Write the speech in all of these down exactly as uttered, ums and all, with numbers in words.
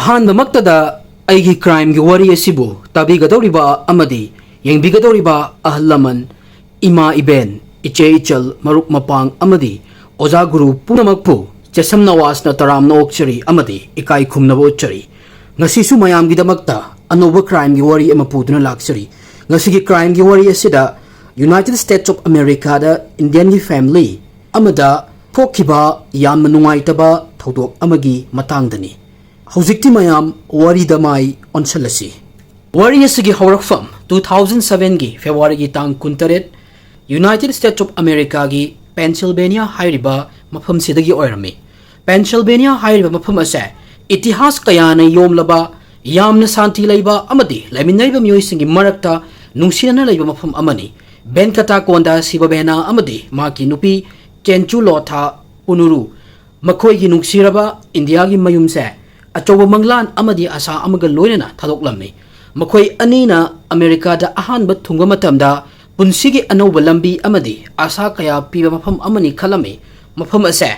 ꯑꯍꯥꯟꯕꯃꯛꯇꯗ ꯑꯩꯒꯤ crimeꯒꯤ ꯋꯥꯔꯤ ꯑꯁꯤꯕꯨ ꯇꯥꯕꯤꯒꯗꯧꯔꯤꯕ ꯑꯃꯗꯤ ꯌꯦꯡꯕꯤꯒꯗꯧꯔꯤꯕ ꯑꯍꯜ ꯂꯃꯟ, ꯏꯃꯥ ꯏꯕꯦꯟ, ꯏꯆꯦ ꯏꯆꯜ, ꯃꯔꯨꯞ ꯃꯄꯥꯡ ꯑꯃꯗꯤ ꯑꯣꯖꯥ ꯒꯨꯔꯨ ꯄꯨꯝꯅꯃꯛꯄꯨ ꯆꯦꯁꯝ ꯅꯋꯥꯖꯅ ꯇꯔꯥꯝꯅ ꯑꯣꯛꯆꯔꯤ ꯑꯃꯗꯤ ꯏꯀꯥꯏ ꯈꯨꯝꯅꯕ ꯎꯠꯆꯔꯤ꯫ ꯉꯁꯤꯁꯨ ꯃꯌꯥꯝꯒꯤꯗꯃꯛꯇ ꯑꯅꯧꯕ crimeꯒꯤ ꯋꯥꯔꯤ ꯑꯃ ꯄꯨꯗꯨꯅ ꯂꯥꯛꯆꯔꯤ꯫ ꯉꯁꯤꯒꯤ crimeꯒꯤ ꯋꯥꯔꯤ ꯑꯁꯤꯗ United States of Americaꯗ Indianꯒꯤ family ꯑꯃꯗ ꯊꯣꯛꯈꯤꯕ ꯌꯥꯝꯅ ꯅꯨꯡꯉꯥꯏꯇꯕ ꯊꯧꯗꯣꯛ ꯑꯃꯒꯤ ꯃꯇꯥꯡꯗꯅꯤ꯫ ꯍꯧꯖꯤꯛꯇꯤ ꯃꯌꯥꯝ ꯋꯥꯔꯤꯗ ꯃꯥꯏ ꯑꯣꯟꯁꯤꯜꯂꯁꯤ꯫ ꯋꯥꯔꯤ ꯑꯁꯤꯒꯤ ꯍꯧꯔꯛꯐꯝ two thousand sevenꯒꯤ Februaryꯒꯤ ꯇꯥꯡ ꯀꯨꯟꯇꯔꯦꯠ, United States of Americaꯒꯤ Pennsylvania ꯍꯥꯏꯔꯤꯕ ꯃꯐꯝꯁꯤꯗꯒꯤ ꯑꯣꯏꯔꯝꯃꯤ꯫ Pennsylvania ꯍꯥꯏꯔꯤꯕ ꯃꯐꯝ ꯑꯁꯦ ꯏꯇꯤꯍꯥꯁ ꯀꯌꯥꯅ ꯌꯣꯝꯂꯕ, ꯌꯥꯝꯅ ꯁꯥꯟꯇꯤ ꯂꯩꯕ ꯑꯃꯗꯤ ꯂꯩꯃꯤꯟꯅꯔꯤꯕ ꯃꯤꯑꯣꯏꯁꯤꯡꯒꯤ ꯃꯔꯛꯇ ꯅꯨꯡꯁꯤꯅꯅ ꯂꯩꯕ ꯃꯐꯝ ꯑꯃꯅꯤ꯫ ꯚꯦꯟꯀꯇꯥ ꯀꯣꯟꯗꯥ ꯁꯤꯕꯕꯦꯅꯥ ꯑꯃꯗꯤ ꯃꯍꯥꯛꯀꯤ ꯅꯨꯄꯤ ꯆꯦꯟꯆꯨ ꯂꯣꯊꯥ ꯄꯨꯅꯨꯔꯨ ꯃꯈꯣꯏꯒꯤ ꯅꯨꯡꯁꯤꯔꯕ ꯏꯟꯗꯤꯌꯥꯒꯤ ꯃꯌꯨꯝꯁꯦ ꯑꯆꯧꯕ ꯃꯪꯂꯥꯟ ꯑꯃꯗꯤ ꯑꯁꯥ ꯑꯃꯒ ꯂꯣꯏꯅꯅ ꯊꯥꯗꯣꯛꯂꯝꯃꯤ꯫ ꯃꯈꯣꯏ ꯑꯅꯤꯅ ꯑꯃꯦꯔꯤꯀꯥꯗ ꯑꯍꯥꯟꯕ ꯊꯨꯡꯕ ꯃꯇꯝꯗ ꯄꯨꯟꯁꯤꯒꯤ ꯑꯅꯧꯕ ꯂꯝꯕꯤ ꯑꯃꯗꯤ ꯑꯁꯥ ꯀꯌꯥ ꯄꯤꯕ ꯃꯐꯝ ꯑꯃꯅꯤ ꯈꯜꯂꯝꯃꯤ꯫ ꯃꯐꯝ ꯑꯁꯦ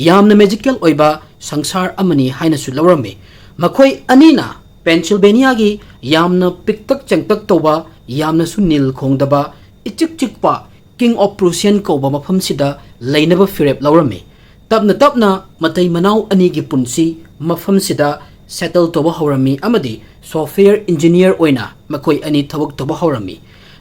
ꯌꯥꯝꯅ magical ꯑꯣꯏꯕ ꯁꯪꯁꯥꯔ ꯑꯃꯅꯤ ꯍꯥꯏꯅꯁꯨ ꯂꯧꯔꯝꯃꯤ꯫ ꯃꯈꯣꯏ ꯑꯅꯤꯅ Pennsylvaniaꯒꯤ ꯌꯥꯝꯅ ꯄꯤꯛꯇꯛ ꯆꯦꯡꯇꯛ ꯇꯧꯕ, ꯌꯥꯝꯅꯁꯨ ꯅꯤꯜ ꯈꯣꯡꯗꯕ, ꯏꯆꯤꯛ ꯆꯤꯛꯄ King of Prussia ꯀꯧꯕ ꯃꯐꯝꯁꯤꯗ ꯂꯩꯅꯕ ꯐꯤꯔꯦꯞ ꯂꯧꯔꯝꯃꯤ꯫ ꯇꯞꯅ ꯇꯞꯅ ꯃꯇꯩ ꯃꯅꯥꯎ ꯑꯅꯤꯒꯤ ꯄꯨꯟꯁꯤ ꯃꯐꯝꯁꯤꯗ settle ꯇꯧꯕ ꯍꯧꯔꯝꯃꯤ ꯑꯃꯗꯤ software engineer ꯑꯣꯏꯅ ꯃꯈꯣꯏ ꯑꯅꯤ ꯊꯕꯛ ꯇꯧꯕ ꯍꯧꯔꯝꯃꯤ꯫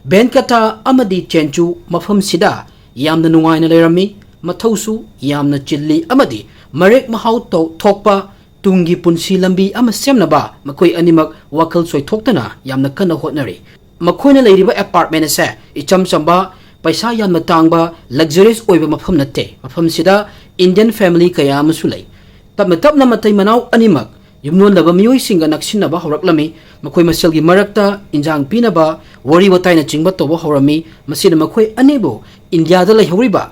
ꯚꯦꯟꯀꯇꯥ ꯑꯃꯗꯤ ꯆꯦꯟꯆꯨ ꯃꯐꯝꯁꯤꯗ ꯌꯥꯝꯅ ꯅꯨꯡꯉꯥꯏꯅ ꯂꯩꯔꯝꯃꯤ꯫ ꯃꯊꯧꯁꯨ ꯌꯥꯝꯅ ꯆꯤꯜꯂꯤ ꯑꯃꯗꯤ ꯃꯔꯦꯛ ꯃꯍꯥꯎ ꯇꯧ-, ꯊꯣꯛꯄ ꯇꯨꯡꯒꯤ ꯄꯨꯟꯁꯤ ꯂꯝꯕꯤ ꯑꯃ ꯁꯦꯝꯅꯕ ꯃꯈꯣꯏ ꯑꯅꯤꯃꯛ ꯋꯥꯈꯜ ꯆꯣꯏꯊꯣꯛꯇꯅ ꯌꯥꯝꯅ ꯀꯟꯅ ꯍꯣꯠꯅꯔꯤ꯫ ꯃꯈꯣꯏꯅ ꯂꯩꯔꯤꯕ apartment ꯑꯁꯦ ꯏꯆꯝ ꯆꯝꯕ, ꯄꯩꯁꯥ ꯌꯥꯝꯅ ꯇꯥꯡꯕ, luxurious ꯑꯣꯏꯕ ꯃꯐꯝ ꯅꯠꯇꯦ꯫ ꯃꯐꯝꯁꯤꯗ Indian family ꯀꯌꯥ ꯑꯃꯁꯨ ꯂꯩ꯫ ꯇꯞꯅ ꯇꯞꯅ ꯃꯇꯩ ꯃꯅꯥꯎ ꯑꯅꯤꯃꯛ ꯌꯨꯝꯂꯣꯟꯅꯕ ꯃꯤꯑꯣꯏꯁꯤꯡꯒ ꯅꯛꯁꯤꯟꯅꯕ ꯍꯧꯔꯛꯂꯝꯃꯤ꯫ ꯃꯈꯣꯏ ꯃꯁꯦꯜꯒꯤ ꯃꯔꯛꯇ ꯏꯟꯖꯥꯡ ꯄꯤꯅꯕ, ꯋꯥꯔꯤ ꯋꯥꯇꯥꯏꯅꯆꯤꯡꯕ ꯇꯧꯕ ꯍꯧꯔꯝꯃꯤ꯫ ꯃꯁꯤꯅ ꯃꯈꯣꯏ ꯑꯅꯤꯕꯨ ꯏꯟꯗꯤꯌꯥꯗ ꯂꯩꯍꯧꯔꯤꯕ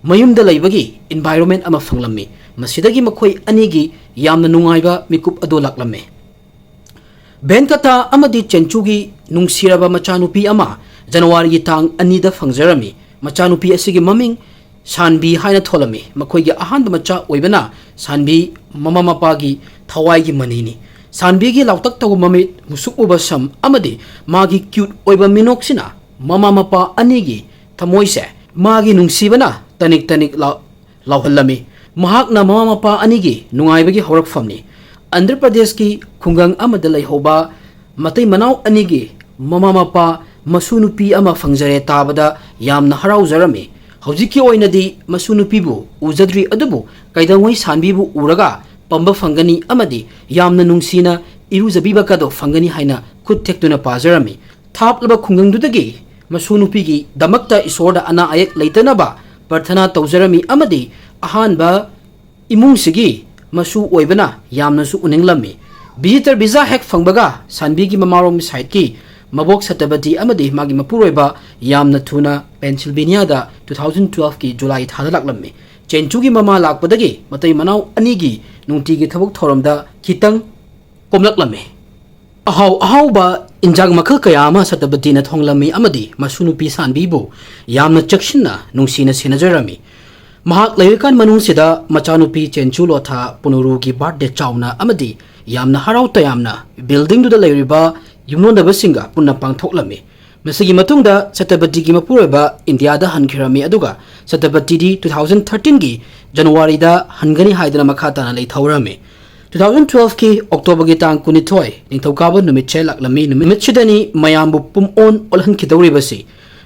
ꯃꯌꯨꯝꯗ ꯂꯩꯕꯒꯤ environment ꯑꯃ ꯐꯪꯂꯝꯃꯤ꯫ ꯃꯁꯤꯗꯒꯤ ꯃꯈꯣꯏ ꯑꯅꯤꯒꯤ ꯌꯥꯝꯅ ꯅꯨꯡꯉꯥꯏꯕ ꯃꯤꯀꯨꯞ ꯑꯗꯨ ꯂꯥꯛꯂꯝꯃꯤ꯫ ꯚꯦꯟꯀꯇꯥ ꯑꯃꯗꯤ ꯆꯦꯟꯆꯨꯒꯤ ꯅꯨꯡꯁꯤꯔꯕ ꯃꯆꯥꯅꯨꯄꯤ ꯑꯃ ꯖꯅꯋꯥꯔꯤꯒꯤ ꯇꯥꯡ ꯑꯅꯤꯗ ꯐꯪꯖꯔꯝꯃꯤ꯫ ꯃꯆꯥꯅꯨꯄꯤ ꯑꯁꯤꯒꯤ ꯃꯃꯤꯡ ꯁꯥꯟꯕꯤ ꯍꯥꯏꯅ ꯊꯣꯜꯂꯝꯃꯤ꯫ ꯃꯈꯣꯏꯒꯤ ꯑꯍꯥꯟꯕ ꯃꯆꯥ ꯑꯣꯏꯕꯅ ꯁꯥꯟꯕꯤ ꯃꯃꯥ ꯃꯄꯥꯒꯤ ꯊꯋꯥꯏꯒꯤ ꯃꯅꯤꯅꯤ꯫ ꯁꯥꯟꯕꯤꯒꯤ ꯂꯥꯎꯇꯛ ꯇꯧꯕ ꯃꯃꯤꯠ, ꯃꯨꯁꯨꯛ ꯃꯨꯕ ꯁꯝ ꯑꯃꯗꯤ ꯃꯥꯒꯤ ꯀ꯭ꯌꯨꯠ ꯑꯣꯏꯕ ꯃꯤꯅꯣꯛꯁꯤꯅ ꯃꯃꯥ ꯃꯄꯥ ꯑꯅꯤꯒꯤ ꯊꯃꯣꯏꯁꯦ ꯃꯥꯒꯤ ꯅꯨꯡꯁꯤꯕꯅ ꯇꯅꯤꯛ ꯇꯅꯤꯛ ꯂꯥꯎ-, ꯂꯥꯎꯍꯜꯂꯝꯃꯤ꯫ ꯃꯍꯥꯛꯅ ꯃꯃꯥ ꯃꯄꯥ ꯑꯅꯤꯒꯤ ꯅꯨꯡꯉꯥꯏꯕꯒꯤ ꯍꯧꯔꯛꯐꯝꯅꯤ꯫ ꯑꯟꯙ꯭ꯔ ꯄ꯭ꯔꯗꯦꯁꯀꯤ ꯈꯨꯡꯒꯪ ꯑꯃꯗ ꯂꯩꯍꯧꯕ ꯃꯇꯩ ꯃꯅꯥꯎ ꯑꯅꯤꯒꯤ ꯃꯃꯥ ꯃꯄꯥ ꯃꯁꯨ ꯅꯨꯄꯤ ꯑꯃ ꯐꯪꯖꯔꯦ ꯇꯥꯕꯗ ꯌꯥꯝꯅ ꯍꯔꯥꯎꯖꯔꯝꯃꯤ꯫ ꯍꯧꯖꯤꯛꯀꯤ ꯑꯣꯏꯅꯗꯤ ꯃꯁꯨ ꯅꯨꯄꯤꯕꯨ ꯎꯖꯗ꯭ꯔꯤ, ꯑꯗꯨꯕꯨ ꯀꯩꯗꯧꯉꯩ ꯁꯥꯟꯕꯤꯕꯨ ꯎꯔꯒ ꯄꯝꯕ ꯐꯪꯒꯅꯤ ꯑꯃꯗꯤ ꯌꯥꯝꯅ ꯅꯨꯡꯁꯤꯅ ꯏꯔꯨꯖꯕꯤꯕꯒꯗꯣ ꯐꯪꯒꯅꯤ ꯍꯥꯏꯅ ꯈꯨꯠ ꯊꯦꯛꯇꯨꯅ ꯄꯥꯖꯔꯝꯃꯤ꯫ ꯊꯥꯞꯂꯕ ꯈꯨꯡꯒꯪꯗꯨꯗꯒꯤ ꯃꯁꯨ ꯅꯨꯄꯤꯒꯤꯗꯃꯛꯇ ꯏꯁꯣꯔꯗ ꯑꯅꯥ ꯑꯌꯦꯛ ꯂꯩꯇꯅꯕ ꯄ꯭ꯔꯊꯅꯥ ꯇꯧꯖꯔꯝꯃꯤ ꯑꯃꯗꯤ ꯑꯍꯥꯟꯕ ꯏꯃꯨꯡꯁꯤꯒꯤ ꯃꯁꯨ ꯑꯣꯏꯕꯅ ꯌꯥꯝꯅꯁꯨ ꯎꯅꯤꯡꯂꯝꯃꯤ꯫ ꯚꯤꯖꯤꯇꯔ ꯚꯤꯖꯥ ꯍꯦꯛ ꯐꯪꯕꯒ ꯁꯥꯟꯕꯤꯒꯤ ꯃꯃꯥꯔꯣꯝ ꯁꯥꯏꯠꯀꯤ ꯃꯕꯣꯛ ꯁꯇꯄꯇꯤ ꯑꯃꯗꯤ ꯃꯥꯒꯤ ꯃꯄꯨꯔꯣꯏꯕ ꯌꯥꯝꯅ ꯊꯨꯅ ꯄꯦꯟꯁꯤꯜꯚꯦꯅꯤꯌꯥꯗ two thousand twelveꯀꯤ ꯖꯨꯂꯥꯏ ꯊꯥꯗ ꯂꯥꯛꯂꯝꯃꯤ꯫ ꯆꯦꯟꯆꯨꯒꯤ ꯃꯃꯥ ꯂꯥꯛꯄꯗꯒꯤ ꯃꯇꯩ ꯃꯅꯥꯎ ꯑꯅꯤꯒꯤ ꯅꯨꯡꯇꯤꯒꯤ ꯊꯕꯛ ꯊꯧꯔꯝꯗ ꯈꯤꯇꯪ ꯀꯣꯝꯂꯛꯂꯝꯃꯤ꯫ ꯑꯍꯥꯎ ꯑꯍꯥꯎꯕ ꯏꯟꯖꯥꯡ ꯃꯈꯜ ꯀꯌꯥ ꯑꯃ ꯁꯇꯄꯇꯤꯅ ꯊꯣꯡꯂꯝꯃꯤ ꯑꯃꯗꯤ ꯃꯁꯨ ꯅꯨꯄꯤ ꯁꯥꯟꯕꯤꯕꯨ ꯌꯥꯝꯅ ꯆꯦꯛꯁꯤꯟꯅ ꯅꯨꯡꯁꯤꯅ ꯁꯦꯟꯅꯖꯔꯝꯃꯤ꯫ ꯃꯍꯥꯛ ꯂꯩꯔꯤꯀꯥꯟ ꯃꯅꯨꯡꯁꯤꯗ ꯃꯆꯥꯅꯨꯄꯤ ꯆꯦꯟꯆꯨ ꯂꯣꯊꯥ ꯄꯨꯅꯨꯔꯨꯒꯤ ꯕꯥꯔꯊꯗꯦ ꯆꯥꯎꯅ ꯑꯃꯗꯤ ꯌꯥꯝꯅ ꯍꯔꯥꯎ ꯇꯌꯥꯝꯅ ꯕꯤꯜꯗꯤꯡꯗꯨꯗ ꯂꯩꯔꯤꯕ ꯌꯨꯝꯂꯣꯟꯅꯕꯁꯤꯡꯒ ꯄꯨꯟꯅ ꯄꯥꯡꯊꯣꯛꯂꯝꯃꯤ꯫ ꯃꯁꯤꯒꯤ ꯃꯇꯨꯡꯗ ꯁꯇꯄꯇꯤꯒꯤ ꯃꯄꯨꯔꯣꯏꯕ ꯏꯟꯗꯤꯌꯥꯗ ꯍꯟꯈꯤꯔꯝꯃꯤ, ꯑꯗꯨꯒ ꯁꯇꯄꯇꯤꯗꯤ two thousand thirteenꯒꯤ ꯖꯅꯋꯥꯔꯤꯗ ꯍꯟꯒꯅꯤ ꯍꯥꯏꯗꯨꯅ ꯃꯈꯥ ꯇꯥꯅ ꯂꯩꯊꯍꯧꯔꯝꯃꯤ꯫ Two thousand twelveꯀꯤ Octoberꯒꯤ ꯇꯥꯡ ꯀꯨꯟꯅꯤꯊꯣꯏ, ꯅꯤꯡꯊꯧꯀꯥꯕ ꯅꯨꯃꯤꯠꯁꯦ ꯂꯥꯛꯂꯝꯃꯤ꯫ ꯅꯨꯃꯤꯠꯁꯤꯗꯅꯤ ꯃꯌꯥꯝꯕꯨ ꯄꯨꯝꯑꯣꯟ ꯑꯣꯜꯍꯟꯈꯤꯗꯧꯔꯤꯕꯁꯤ꯫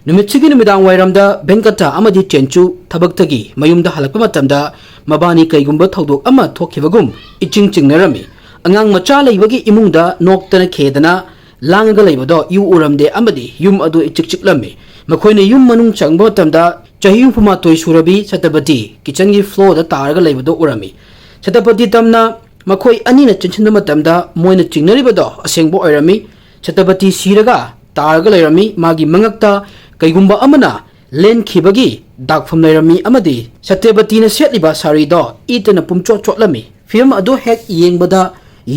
ꯅꯨꯃꯤꯠꯁꯤꯒꯤ ꯅꯨꯃꯤꯗꯥꯡ ꯋꯥꯏꯔꯝꯗ ꯚꯦꯡꯀꯇꯥ ꯑꯃꯗꯤ ꯆꯦꯟꯆꯨ ꯊꯕꯛꯇꯒꯤ ꯃꯌꯨꯝꯗ ꯍꯜꯂꯛꯄ ꯃꯇꯝꯗ ꯃꯕꯥꯅꯤ ꯀꯩꯒꯨꯝꯕ ꯊꯧꯗꯣꯛ ꯑꯃ ꯊꯣꯛꯈꯤꯕꯒꯨꯝ ꯏꯆꯤꯡ ꯆꯤꯡꯅꯔꯝꯃꯤ꯫ ꯑꯉꯥꯡ ꯃꯆꯥ ꯂꯩꯕꯒꯤ ꯏꯃꯨꯡꯗ ꯅꯣꯛꯇꯅ ꯈꯦꯗꯅ ꯂꯥꯡꯉꯒ ꯂꯩꯕꯗꯣ ꯏꯎ ꯎꯔꯝꯗꯦ ꯑꯃꯗꯤ ꯌꯨꯝ ꯑꯗꯨ ꯏꯆꯤꯛ ꯆꯤꯛꯂꯝꯃꯤ꯫ ꯃꯈꯣꯏꯅ ꯌꯨꯝ ꯃꯅꯨꯡ ꯆꯪꯕ ꯃꯇꯝꯗ ꯆꯍꯤ ꯍꯨꯝꯐꯨ ꯃꯥꯊꯣꯏ ꯁꯨꯔꯕꯤ ꯁꯇꯄꯇꯤ kitchenꯒꯤ floorꯗ ꯇꯥꯔꯒ ꯂꯩꯕꯗꯨ ꯎꯔꯝꯃꯤ꯫ ꯁꯇꯄꯇꯤ ꯇꯝꯅ ꯃꯈꯣꯏ ꯑꯅꯤꯅ ꯆꯦꯟꯁꯤꯟꯕ ꯃꯇꯝꯗ ꯃꯣꯏꯅ ꯆꯤꯡꯅꯔꯤꯕꯗꯣ ꯑꯁꯦꯡꯕ ꯑꯣꯏꯔꯝꯃꯤ꯫ ꯁꯇꯄꯇꯤ ꯁꯤꯔꯒ ꯇꯥꯔꯒ ꯂꯩꯔꯝꯃꯤ꯫ ꯃꯥꯒꯤ ꯃꯉꯛꯇ ꯀꯩꯒꯨꯝꯕ ꯑꯃꯅ ꯂꯦꯟꯈꯤꯕꯒꯤ ꯗꯥꯛꯐꯝ ꯂꯩꯔꯝꯃꯤ ꯑꯃꯗꯤ ꯁꯇꯄꯇꯤꯅ ꯁꯦꯠꯂꯤꯕ ꯁꯥꯔꯤꯗꯣ ꯏꯇꯅ ꯄꯨꯝꯆꯣꯠ ꯆꯣꯠꯂꯝꯃꯤ꯫ ꯐꯤꯂꯝ ꯑꯗꯨ ꯍꯦꯛ ꯌꯦꯡꯕꯗ